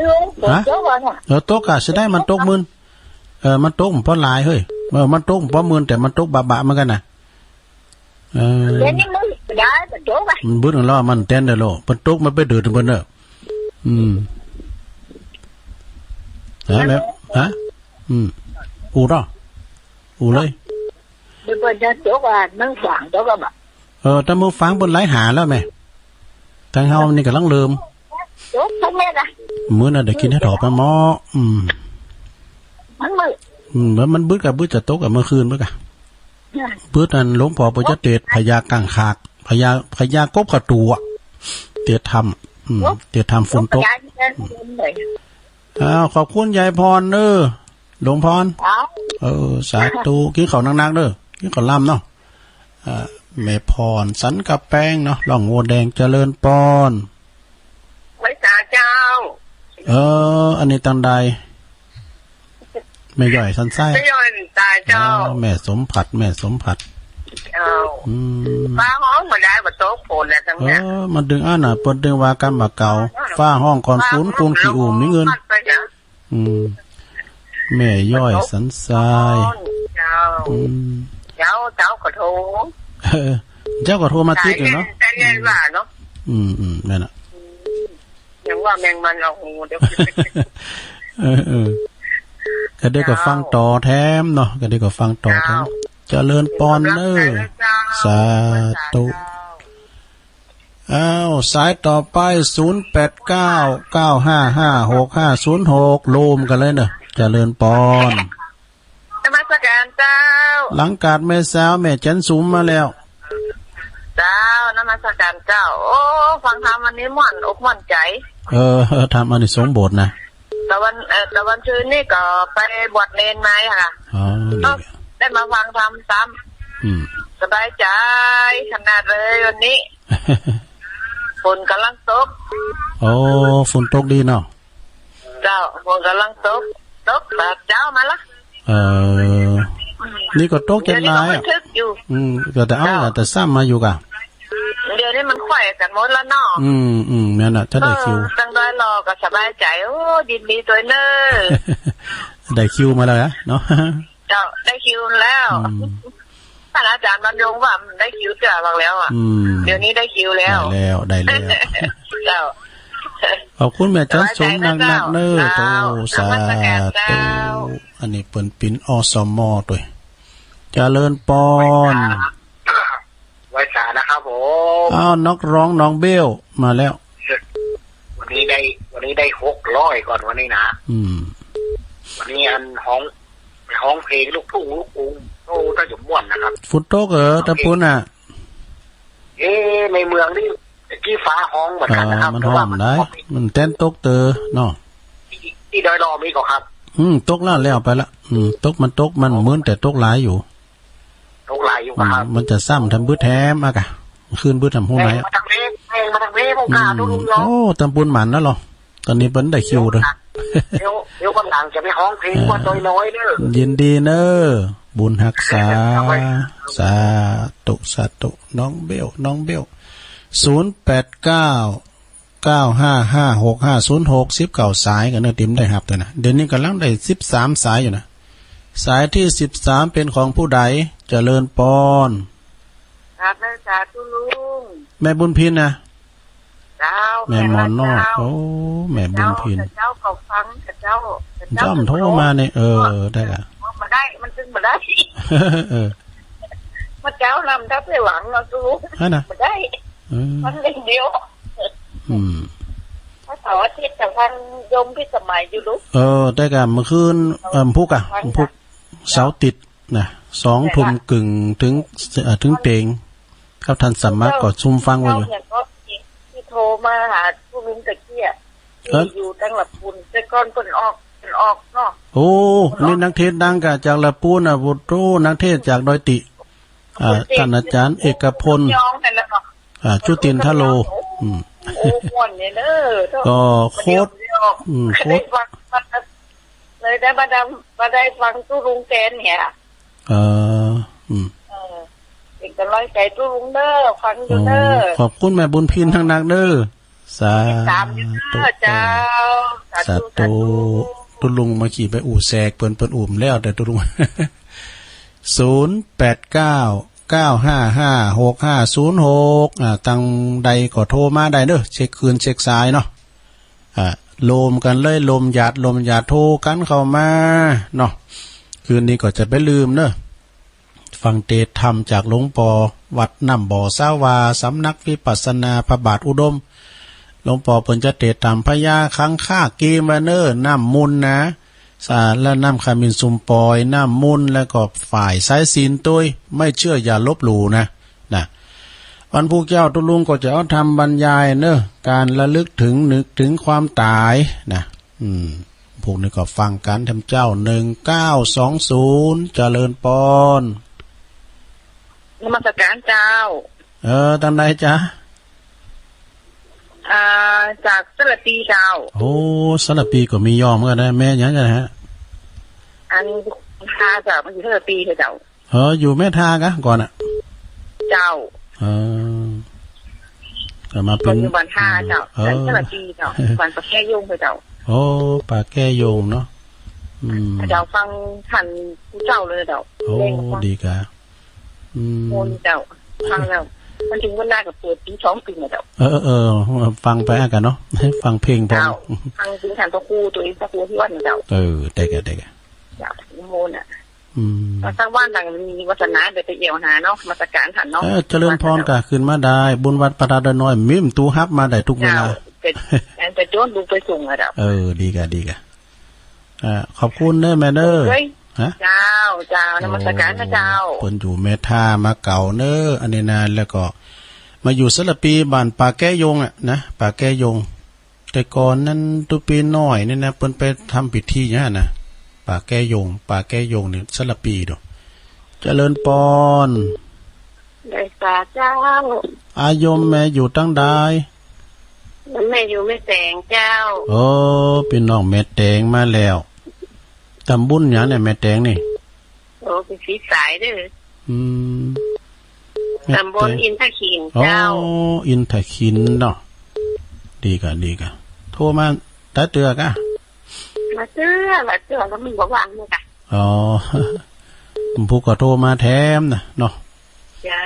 ลุง ฝน ฮะ ตกอ่ะน่ะ เออ ตกอ่ะ เสียดายมันตกมื้น เออ มันตกมันบ่หลายเฮ้ย เออ มันตกมันบ่มื้น แต่มันตกบะๆ เหมือนกันน่ะ เออ เดี๋ยวนี้มันได้มันตกอ่ะ มันบึ้นแล้ว มันแตนได้แล้ว มันตกมันไปเดือดมันเนอะ อืม ฮะ แบบ ฮะ อืม อู่เนาะ อู่เลย เดี๋ยวมันจะตกอ่ะ มันขวางตกอ่ะบ่ะ เออ แต่มื้อฟังเปิ้นไลหาแล้วแม่ ทางเฮานี่กำลังเริ่ม โอ้ เปิ้นแม่นะ มื้อนั้นได้กินเห็ดถอบไปหม้อ อืม มันมืด อืม แล้วมันบึดกะบึดจะตกกะเมื่อคืนบึดกะ อืม บึดนั้นหลวงพ่อเปิ้นจะเตศน์พญาก้างขาก พญา พญากบขะตั๋ว เตศน์ธรรม อืม โอ้ เตศน์ธรรมฝนตก โอ้ ขยายเงินเดือนเลย อ้าว ขอบคุณยายพรเด้อ หลวงพร ครับ เออ สาธุ กินข้าวหนักๆเด้อ กินข้าวหลามเนาะ อ่า แม่พรสันกะแปงเนาะ ร้องโหวแดง เจริญปอน ไหว้สาเจ้า เออ อันนี้ตังใด แม่ย้อยสันทราย แม่ย้อยสันทรายเจ้า อ๋อ แม่สมผัส แม่สมผัส เจ้า อืม ฟ้าฮ้องบ่ได้ บ่ตกฝนแล้วทั้ง เอ นั้น อ มันดึงอันน่ะ เปิ้นดึงว่ากำบ่าเก่า ฟ้าฮ้องก่อนฝน คงสิอู้มีเงิน พัดไปนะ อืม แม่ย้อยสันทราย เจ้า อืม เจ้า เจ้าขอโทษ เออ เจ้าก็โทรมาติดอยู่เนาะ แต่เรียนว่าเนาะ อืม อืม นั่นน่ะ อืม ยังว่าแมงมันเอาหูเดี๋ยว เออ เออ ก็ได้ก็ฟังต่อแถมเนาะ ก็ได้ก็ฟังต่อแถม เจ้า เจริญปอนเด้อ เจ้า สาธุ เจ้า อ้าว สายต่อไป ศูนย์แปดเก้า เก้าห้าห้า หกห้าศูนย์หก โลมกันเลยเนอะ เจริญปอน นมัสการเจ้า หลังกาดแม่สาวแม่จันสุมมาแล้ว เจ้า นมัสการเจ้า โอ้ ฟังธรรมวันนี้ม่วนอกม่วนใจ เออ ทำอานิสงส์โบสถ์นะ แต่วัน เอ่อ แต่วันซืนนี่ก็ไปบวชเณรมาค่ะ อ๋อ ดี ก็ได้มาฟังธรรมซ้ำ อืม สบายใจขนาดเลยวันนี้ ฝนกำลังตก โอ้ ฝนตกดีเนาะ เจ้า ฝนกำลังตก ตกแบบเจ้ามาละ เออ นี่ก็ตกจนหลายอะ เดี๋ยวนี้ก็คึกอยู่ อืม ก็แต่เอาล่ะ แต่ซ้ำมาอยู่กะ เดี๋ยวนี้มันค่อยกันหมดแล้วเนาะ อืม อืม นั่นน่ะ ถ้าได้คิว เออ ตั้งได้รอก็สบายใจ โอ้ ยินดีด้วยเนอะ ได้คิวมาแล้วนะเนาะ เจ้า ได้คิวแล้ว อืม ท่านอาจารย์บรรยงว่ามันได้คิวเจ้าบางแล้วอะ อืม เดี๋ยวนี้ได้คิวแล้ว ได้แล้ว ได้แล้ว เจ้า ขอบคุณแม่จันสุมนักๆเนอะ เจ้า โอ้ สาธุ นมัสการเจ้า อันนี้เปิ้นปิ่น อสม ตัว เจริญปอน ไหว้สานะครับผม อ้าว นักร้องน้องเบลมาแล้ว วันนี้ได้ วันนี้ได้หกร้อยก่อนวันนี้นะ อืม วันนี้อันฮ้อง ไปฮ้องเพลงลูกทุ่งลูกกรุง โอ้ น่าจะม่วนนะครับ ฝนตกเหรอ ตะปูนน่ะ เอ๊ะ ในเมืองนี่ตะกี้ฟ้าฮ้องเหมือนกันนะครับ เออ มันฮ้องได้ แต่ว่ามัน มันแตนตกเตอเนาะ ที่ ที่ดอยหล่อมีก่อครับ อืม ตกแล้ว แล้วไปละ อืม ตกมันตก มันเหมือนแต่ตกหลายอยู่ ตกหลายอยู่ครับ อืม มันจะซ้ำทำบึดแถมอะกะ คืนบึดทำหู้ไหนอะ แม่งมาทางนี้ แม่งมาทางนี้ พวกข้า อืม ทุกๆเนาะ โอ้ ตำปูนหมันนะเหรอ ตอนนี้เปิ้นได้คิวเด้อ เดี๋ยว เดี๋ยววันหลังจะไปฮ้องเพลง เออ ว่าดอยน้อยเด้อ ยินดีเนอะ บุญฮักษา ครับ สาธุ สาธุ น้องเบล น้องเบล ศูนย์แปดเก้า เก้าห้าห้า หกห้าศูนย์หก สิบเก้าสายก็เนอะ ติมได้ฮับตัวนะ เดี๋ยวนี้กำลังได้สิบสามสายอยู่นะ สายที่สิบสามเป็นของผู้ใด เจริญปอน ครับ สาธุลุง แม่บุญพินนะ เจ้า แม่หมอนนอก แม่ละเจ้า โอ้ แม่บุญพิน เจ้า เจ้าก็ฟัง เจ้า เจ้า เจ้าโทรมาเนี่ย เออ ได้ละ มันบ่ได้ มันจึงบ่ได้ เออ มาเจ้านำทับไปหวังเนาะลูก ฮะนะ บ่ได้ เออ มันเล่นเดียว อืม ถ้าเสาร์อาทิตย์จะฟังโยมพิสมัยอยู่ลูก เออ แต่กะเมื่อคืน เอิ่ม พุกอะ พุก เสาร์อาทิตย์นะ สองทุ่มครึ่งถึง เอ่อ ถึงเต็ง ครับ ท่านสมัครก็ซุ่มฟังไว้อยู่ เจ้าเนี่ยก็ที่โทรมาหาผู้ลุงตะเกียะ เอิ้น ที่อยู่ตั้งหลับคุณ แต่ก่อนเพิ่นออก เพิ่นออกเนาะ โอ้ นี่นักเทศน์ดังกะจากละปูนน่ะ โอ้โห นักเทศน์จากดอยติ อ่า ท่านอาจารย์เอกพล ย้องนั่นแหละเนาะ อ่า จุตินทโล อืม โอ้ ม่วนเนี่ยเด้อ ก็โคตร อืม โคตร เลยได้มาดำ มาได้ฟังตู้ลุงแกนเนี่ย เออ อืม เออ เป็นกำลังใจตู้ลุงเด้อ ฟังอยู่เด้อ โอ้ ขอบคุณแม่บุญพินทั้งนักเด้อ สาธุ ติดตามอยู่เด้อ เจ้า สาธุ สาธุ สาธุ ตุลุงมาขี่ไปอู่แซก เปิ้น เปิ้นอุ่มแล้ว แต่ตุลุง ศูนย์แปดเก้า เก้าห้าห้า หกห้าศูนย์หก อ่า ตังใดก็โทรมาได้เด้อ เช็คคืนเช็คสายเนาะ อ่า โลมกันเลย โลมหยาด โลมหยาด โทรกันเข้ามาเนาะ คืนนี้ก็จะไปลืมเนอะ ฟังเตศน์ธรรมจากหลวงปอ วัดน้ำบ่อสาวา สำนักวิปัสสนาพระบาทอุดม หลวงปอเปิ้นจะเตรียมพญาคังคาก เกียมไว้เน้อ น้ำมนต์นะ สา และน้ำขมิ้นสุมปอย น้ำมนต์ แล้วก็ฝ่ายสายศีลตวย ไม่เชื่ออย่าลบหลู่นะ นะ วันพุธเจ้าตุ๊ลุงก็จะเอาธรรมบรรยายเน้อ การระลึกถึง นึกถึงความตายนะ อืม พวกนี้ก็ฟังกันแถมเจ้า หนึ่งเก้าสองศูนย์ เจริญปอน นมัสการเจ้า เออ ตางใดจ๊ะ อ่า จากสระปีเจ้า โอ้ สระปีก็มีย่อมกันนะ แม่หยังกันฮะ อันท่าเจ้า มันอยู่สระปีเจ้า เออ อยู่แม่ท่ากะก่อนอะ เจ้า เออ ก็มาเป็น ก็อยู่บ้านท่าเจ้า เออ สระปีเจ้า บ้านปากแก้ยงเจ้า โอ้ ปากแก้ยงเนาะ อืม เจ้าฟังทันผู้เจ้าเลยเจ้า โอ้ เล่นฟัง ดีกะ อืม โอ้ยเจ้า ฟังแล้ว มันถึงเวลาก็เปิดปีสองปีนะเจ้า เออ เออ ฟังไปอะกันเนาะ ฟังเพลงพร้อม เจ้า ฟังถึงทานพระครูตัวเอง พระครูที่วัดนะเจ้า เออ ได้กะ ได้กะ เจ้า นิมนต์อะ อืม ก็สร้างบ้านหลังมีวาสนาได้ไปเอี่ยวหาเนาะ นมัสการท่านเนาะ เออ เจริญพรกะ ขึ้นมาได้ บุญวัดพระธาตุดอยน้อย มีประตูฮับมาได้ทุกเวลา เจ้า แต่ แต่โจรลูกไปส่งอะเจ้า เออ ดีกะ ดีกะ อ่า ขอบคุณเน้อแม่เน้อ เฮ้ย ฮะ เจ้า เจ้า นมัสการนะเจ้า โอ้ เปิ้นอยู่แม่ท่ามาเก่าเน้อ อันนี้นะ แล้วก็มาอยู่สระปี บ้านป่าแก้ยงอะนะ ป่าแก้ยง แต่ก่อนนั้นตุ๊ปีน้อยนี่นะ เปิ้นไปทำพิธีอย่างนั้นนะ ป่าแก้ยง ป่าแก้ยงนี่สระปีเนาะ เจริญปอน ได้สาเจ้า อาโยมแม่อยู่ตังใด แม่อยู่แม่แตงเจ้า โอ้ พี่น้องแม่แตงมาแล้ว ตำบลหยังเนี่ยแม่แตงนี่ โอ้ เป็นศรีสายเด้อ อืม ตำบลอินทขิลเจ้า อ๋อ อินทขิลเนาะ ดีกะ ดีกะ โทรมาหลายเตื้อกะ หลายเตื้อ หลายเตื้อ แล้วมันบ่ว่างเนี่ยกะ อ๋อ ผู้ก็โทรมาแถมนะเนาะ เจ้า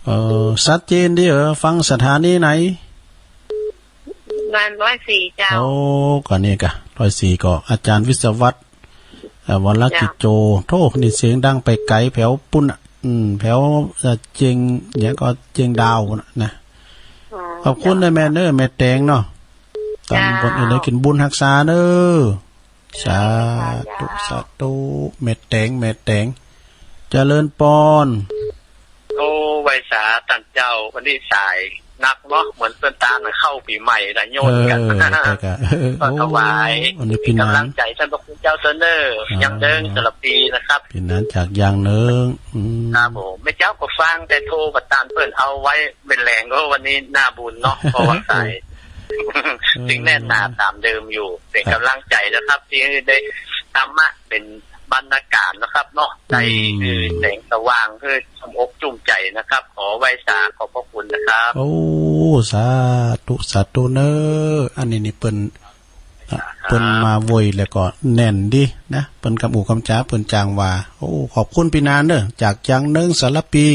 เออ ชัดเจนดีเหรอ ฟังสถานีไหน บ้านร้อยสี่เจ้า โอ้ ก็นี่กะ ร้อยสี่ ก็อาจารย์วิศวัตร เอ่อ วรกิจโจ เจ้า โธ่ นี่เสียงดังไปไกลแถวปุ้นน่ะ อืม แถว เอ่อ เจียง เนี่ยก็เจียงดาวน่ะนะ อ๋อ ขอบคุณ เจ้า นะแม่เน้อ แม่แตงเนาะ เจ้า ตำบลอื่นได้กินบุญฮักษาเน้อ สาธุ สาธุ แม่แตง แม่แตง เจริญปอน โอ้ ไหว้สาต้านเจ้า วันนี้สายนักเนาะ เหมือนเปิ้นตานเข้าปีใหม่ละโยนกัน เออ แต่ก็ เออ ก็ถวาย โอ้ วันนี้ปีหนาน เป็นกำลังใจต้านพระคุณเจ้าเสนอ อ๋อ อย่างเดิมสำหรับปีนะครับ ปีหนานจากอย่างเนิง อืม ครับผม แม่เจ้าก็ฟังแต่โทรมาตานเปิ้นเอาไว้เป็นแหล่ง ก็วันนี้หน้าบุญเนาะ เพราะว่าสาย เออ ยังแน่นหนาตามเดิมอยู่ เป็นกำลังใจนะครับ ที่ได้ธรรมะเป็นบรรณาการนะครับเนาะ ได้ อืม คือแสงสว่าง คือจุ่มอกจุ่มใจนะครับ ขอไหว้สา ขอบพระคุณนะครับ โอ้ สาธุ สาธุเน้อ อันนี้นี่เปิ้น อ่ะ ครับ เปิ้นมาโวยแล้วก็แน่นดีนะ เปิ้นกำอู้กำจ๋า เปิ้นจางว่า โอ้ ขอบคุณปีหนานเน้อ จากอย่างเนิงสารพี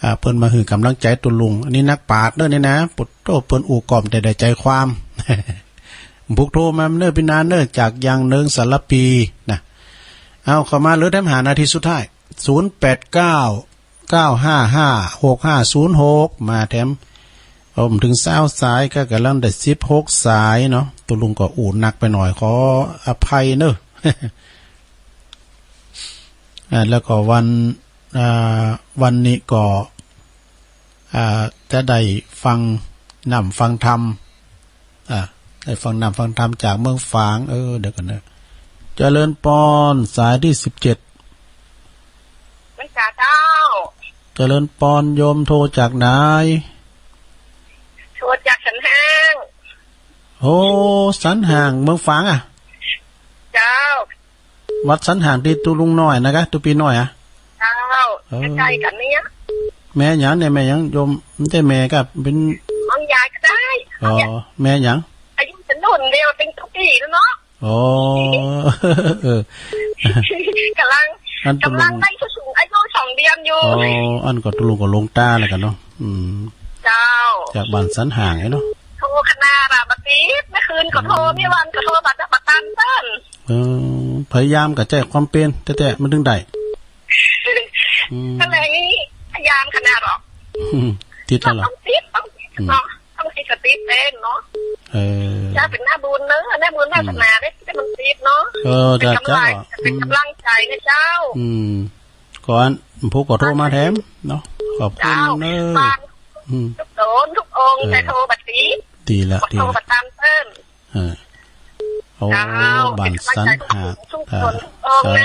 อ่า เปิ้นมาหื้อกำลังใจตุ๊ลุง อันนี้นักปราชญ์เน้อนี่นะ ปุตโต เปิ้นอู้กล่อมแต่ได้ใจความ บุกโทรมาเน้อปีหนานเน้อ จากอย่างเนิงสารพีนะ เอาเข้ามาเหลือแถมห้านาทีสุดท้าย ศูนย์แปดเก้า เก้าห้าห้า หกห้าศูนย์หก มาแถม โอ้ บ่ถึงซาวสาย ก็กำลังได้สิบหกสายเนาะ ตุ๊ลุงก็อู้หนักไปหน่อย ขออภัยเน้อ อ่า แล้วก็วัน อ่า วันนี้ก็ อ่า จะได้ฟังน้ำฟังธรรม อ่า ได้ฟังน้ำฟังธรรมจากเมืองฝาง เออ เดี๋ยวก่อนนะ เจริญปอน สายที่สิบเจ็ด ไหว้สาเจ้า เจริญปอน โยมโทรจากไหน โทรจากสันห้าง โอ้ สันห้าง เมืองฝางอะ เจ้า วัดสันห้างตี้ตุ๊ลุงน้อยนะกะ ตุ๊ปีน้อยอะ เจ้า เออ ใกล้ๆ กันเนี่ย แม่หยังเนี่ย แม่หยังโยม ไม่ใช่แม่กะ เป็น น้องยายก็ได้ อ๋อ แม่หยัง อายุจะหนุ่นเดียว เป็นตุ๊กกี้แล้วเนาะ อ๋อ เออ กำลัง อันตุ๊ลุง กำลังได้ผู้สูงอายุสองเดือนอยู่ อ๋อ อันก็ตุ๊ลุงก็หลวงตาแล้วกันเนาะ อืม เจ้า จากบ้านสันห้างไอ้เนาะ โทรขนาดอะ บ่ติด เมื่อคืนก็โทร เมื่อวานก็โทร บ่ตัน บ่ตันเปิ้น เออ พยายามกะใจ๊ความเปียรแต๊ๆ มันถึงได้ อืม ก็เลยพยายามขนาด อืม ติดแล้วเหรอ ต้องติด ต้องติด อืม เนาะ ต้องติดสติเองเนาะ เออ จะเป็นหน้าบุญเนอะ หน้าบุญ อืม วาสนาได้ที่มันติดเนาะ เออ เป็นกำลัง จ้ะ จ้ะ เป็นกำลังใจนะเจ้า อืม ก่อนผู้ก็โทรมาแถมเนาะ ขอบคุณ เจ้า เนอะ บาง อืม ทุกโดนทุกองค์ เออ แต่โทรบัดนี้ ดีละ โทร ดีละ บัดตามเพิ่ม เออ โอ้ เจ้า บ้านสันหาก เป็นกำลังใจ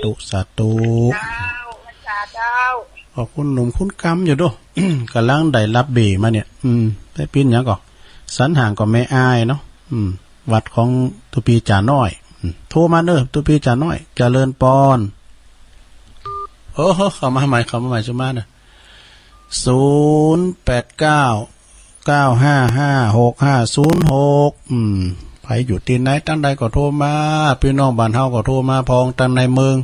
ทุกคน เออ ทุกคน ทุกองค์ สาธุ เนอะ สาธุ เจ้า สาธุ เจ้า ขอบคุณหนุ่มคุณกำอยู่เด้อ กำลังได้รับเบอร์มาเนี่ย อืม ไปปิ้นหยังก่อ สันหากก็แม่อ้ายเนาะ อืม วัดของตุปีจ่าน้อย อืม โทรมาเด้อ ตุปีจ่าน้อย เจริญปอน โอ้โห เข้ามาใหม่ เข้ามาใหม่ สุมาเด้อ ศูนย์แปดเก้า เก้าห้าห้า หกห้าศูนย์หก อืม ไผอยู่ตี้ไหน ตังใดก็โทรมา พี่น้องบ้านเฮาก็โทรมา พองตังในเมือง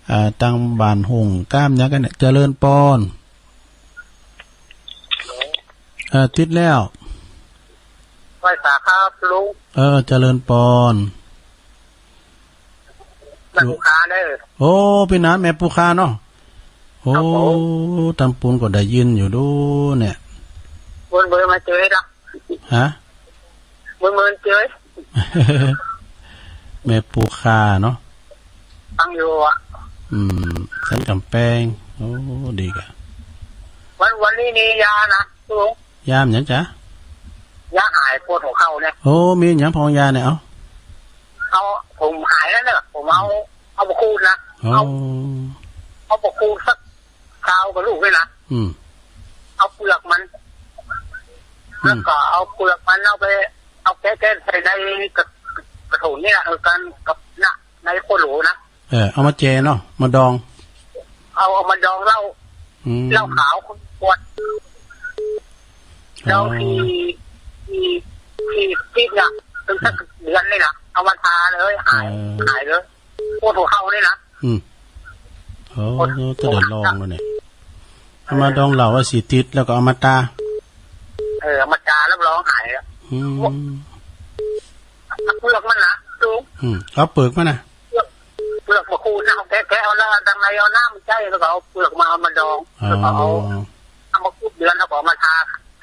อ่า ตังบ้านหงส์ก้ามหยังกันเนี่ย เจริญปอน เออ ติดแล้ว ไหว้สาครับลุง เออ เจริญปอน แม่ปูคาเด้อ โอ้ พี่หนานแม่ปูคาเนาะ โอ้ ครับผม ตำปูนก็ได้ยินอยู่ดูเนี่ย เมินเมินมาเจอเนาะ ฮะ เมินเมินเจอ แม่ปูคาเนาะ ฟังอยู่อะ อืม สันกำแพง โอ้ ดีกะ วัน วันนี้มียานะลุง ยาหยังจ๊ะ ยาหายปวดหัวเข่าเนี่ย โอ้ มีหยังพองยาเนี่ย เอา เอา ผมหายแล้วเนี่ย ผมเอา เอามาขูดนะ อ๋อ เอา เอามาขูดสักคราวกับลูกเลยนะ อืม เอาเปลือกมัน อืม แล้วก็เอาเปลือกมันเอาไป เอาแกะๆ ใส่ในกระ กระถางเนี่ย เออ กันกับน่ะ ในโคโหลนะ เออ เอามาแจ่เนาะ มาดอง เอา เอามาดองเหล้า อืม เหล้าขาวขวด อ๋อ ดองสี่ สี่ สี่ติ๊กอะ ถึงสัก อืม เดือนนี่นะ เอามาทาเลย หาย เออ หายเลย ปวดหัวเข่านี่นะ อืม โอ้ ปวด ต้องได้ลองแล้วเนี่ย เอามาดองเหล้าไว้สี่ติ๊ก แล้วก็เอามาตา เออ เอามาตา รับรองหายอะ อืม เอาเปลือกมันนะลุง อืม เอาเปลือกมันนะ เปลือก เปลือกมาขูดนะ เอาแกะ แกะเอาแล้ว ทางในเอาน้ำมันใส่ แล้วก็เอาเปลือกมา เอามาดอง อ๋อ แล้วก็เอา เอามาขูดเดือน แล้วก็เอามาทา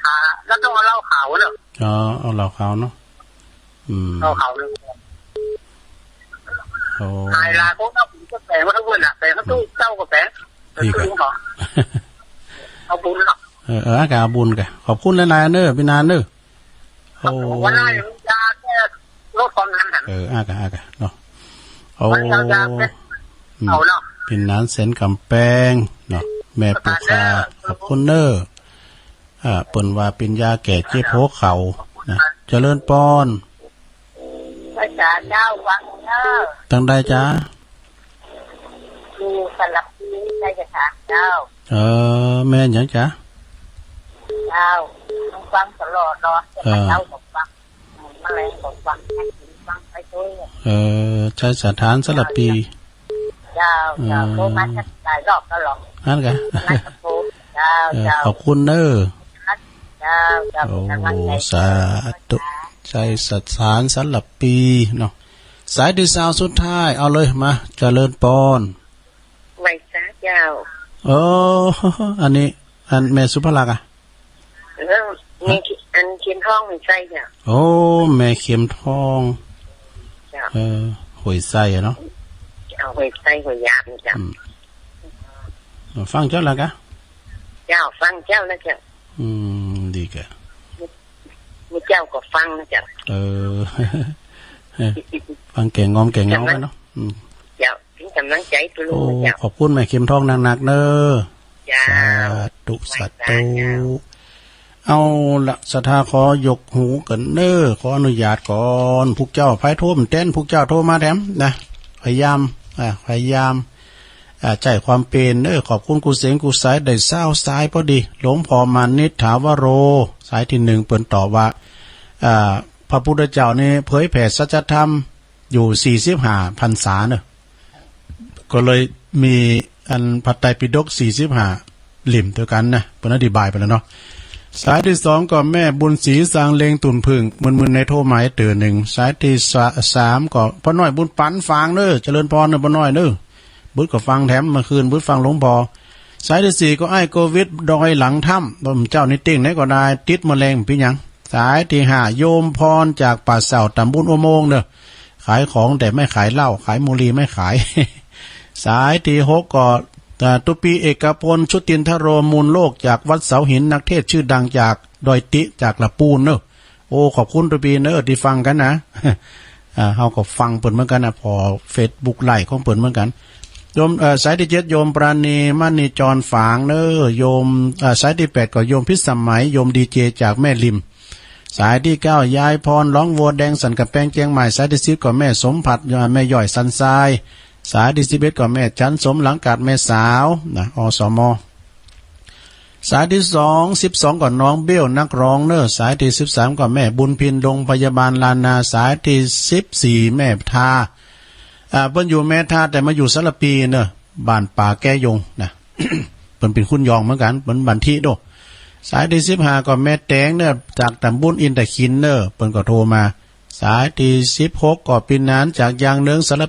ทา แล้วต้องเอาเหล้าขาวเนอะ อ๋อ เอาเหล้าขาวเนาะ อืม เหล้าขาวเนอะ โอ้ หายละ พวกนั้นผมก็แปลงมาทุกวันน่ะ แปลงมาทุกเจ้าก็แปลง ดีกว่า เอาบุญเนาะ เออ เออ อากะเอาบุญกะ ขอบคุณหลายๆ เด้อ พี่หนานเด้อ โอ้ วันหน้ายังจะแก้ลดความดันหัน เออ อากะ อากะ เนาะ โอ้ วันนี้เราจะเป็น อืม เอาเนาะ พี่หนานแสนกำแพง เนาะ แม่ปูคา ขอบคุณเด้อ อ่า เปิ้นว่าเป็นยาแก้เจ็บหัวเข่า นะ เจริญปอน พระเจ้า ฟังเด้อ ตังใดจ๊ะ อยู่สลับที่ได้จะถามเจ้า เออ แม่นหยังจ๊ะ เจ้า ฟังตลอดเนาะ เออ เจ้าก็ฟัง แมลงก็ฟัง ให้กินฟังไปด้วย เออ ใช้สถานสลับปี เจ้า เจ้า เออ โทรมาสักหลายรอบแล้วหรอ นั่นกะ นั่นกะโทร เจ้า เออ เจ้า ขอบคุณเด้อ เจ้า เจ้า โอ้ เป็นกำลังใจ สาธุ ใช้สถานสลับปีเนาะ สายที่สามสุดท้าย เอาเลย มา เจริญปอน ไหว้สาเจ้า โอ้ อันนี้ อันแม่สุภลักษณ์อะ เออ แม่ ฮะ อันเข็มทองไหว้สาเจ้า โอ้ แม่เข็มทอง เจ้า เออ ห้วยไซอะเนาะ เจ้า ห้วยไซ ห้วยยามเจ้า อืม ฟังเจ้าแล้วกะ เจ้า ฟังเจ้าแล้วเจ้า อืม ดีกะ มื้อเจ้าก็ฟังนะเจ้า เออ ฟังแก่งอมแก่งอมกันเนาะ อืม เจ้า เป็นกำลังใจตัวลูก โอ้ เจ้า ขอบคุณแม่เข็มทองหนักๆ เด้อ เจ้า สาธุ ไหว้สา สาธุ เจ้า เอาละ ศรัทธาขอยกหูกันเด้อ ขออนุญาตก่อน พวกเจ้า ไผโทรมาแทน พวกเจ้าโทรมาแถมนะ พยายาม อ่า พยายาม อ่า ใช้ความเป็นเด้อ ขอบคุณกู้เสียงกู้สาย ได้ซาวสายพอดี หลวงพ่อมานิษฐาวโร สายที่หนึ่ง เปิ้นตอบว่า อ่า พระพุทธเจ้านี่เผยแผ่สัจธรรม อยู่สี่สิบห้าพรรษาเนอะ ก็เลยมีอันพระไตรปิฎกสี่สิบห้าเล่มด้วยกันนะ เปิ้นอธิบายไปแล้วเนาะ สายที่สองก็แม่บุญศรี สางเลง ตุ่นผึ้ง มื้อๆ ในโทรมาให้เตื้อหนึ่ง สายที่สะ สามก็ป้าน้อยบุญปัน ฝางเด้อ เจริญพรเด้อ ป้าน้อยเด้อ บุญก็ฟังแถม เมื่อคืนบุญฟังหลวงพ่อ สายตี้สี่ก็ไอ้โควิดดอยหลังถ้ำ เจ้านี่เต็งไหนก็ได้ ติดมะเร็งปิ้นหยัง สายตี้ห้า โยมพรจากป่าเสาตำบลอุโมงค์เนอะ ขายของแต่ไม่ขายเหล้า ขายบุหรี่ไม่ขาย สายตี้หกก็ อ่า ตุปีเอกพล ชุตินทโร มูลโลก จากวัดเสาหิน นักเทศน์ชื่อดังจากดอยติ จากละปูนเนอะ โอ้ ขอบคุณตุปีเนอะตี้ฟังกั๋นนะ อ่า เฮาก็ฟังเปิ้นเหมือนกั๋นนะ ผ่อเฟซบุ๊กไลฟ์ของเปิ้นเหมือนกั๋น โยม เอ่อ สายตี้เจ็ด โยมปราณี มณีจร ฝางเนอะ โยม เอ่อ สายตี้แปดก็โยมพิสมัย โยมดีเจจากแม่ริม สายตี้เก้า ยายพร หนองบัวแดง สันกำแพง เจียงใหม่ สายตี้สิบก็แม่สมผัส อ่า แม่ย่อยสันทราย สายตี้สิบเอ็ดก็แม่จันสม หลังกาดแม่สาวนะ อสม สายตี้สอง สิบสองก็น้องเบล นักร้องเนอะ สายตี้สิบสามก็แม่บุญพิน โรงพยาบาลล้านนา สายตี้สิบสี่ แม่ทา อ่า เปิ้นอยู่แม่ทา แต่มาอยู่สารพีเนอะ บ้านป่าแก้ยงนะ เปิ้นเป็นคนยองเหมือนกั๋น เปิ้นบันทิโด สายตี้สิบห้าก็แม่แตงเนอะ จากตำบลอินทขินเนอะ เปิ้นก็โทรมา สายตี้สิบหกก็ปี๋นาน จากยางเนิง สาร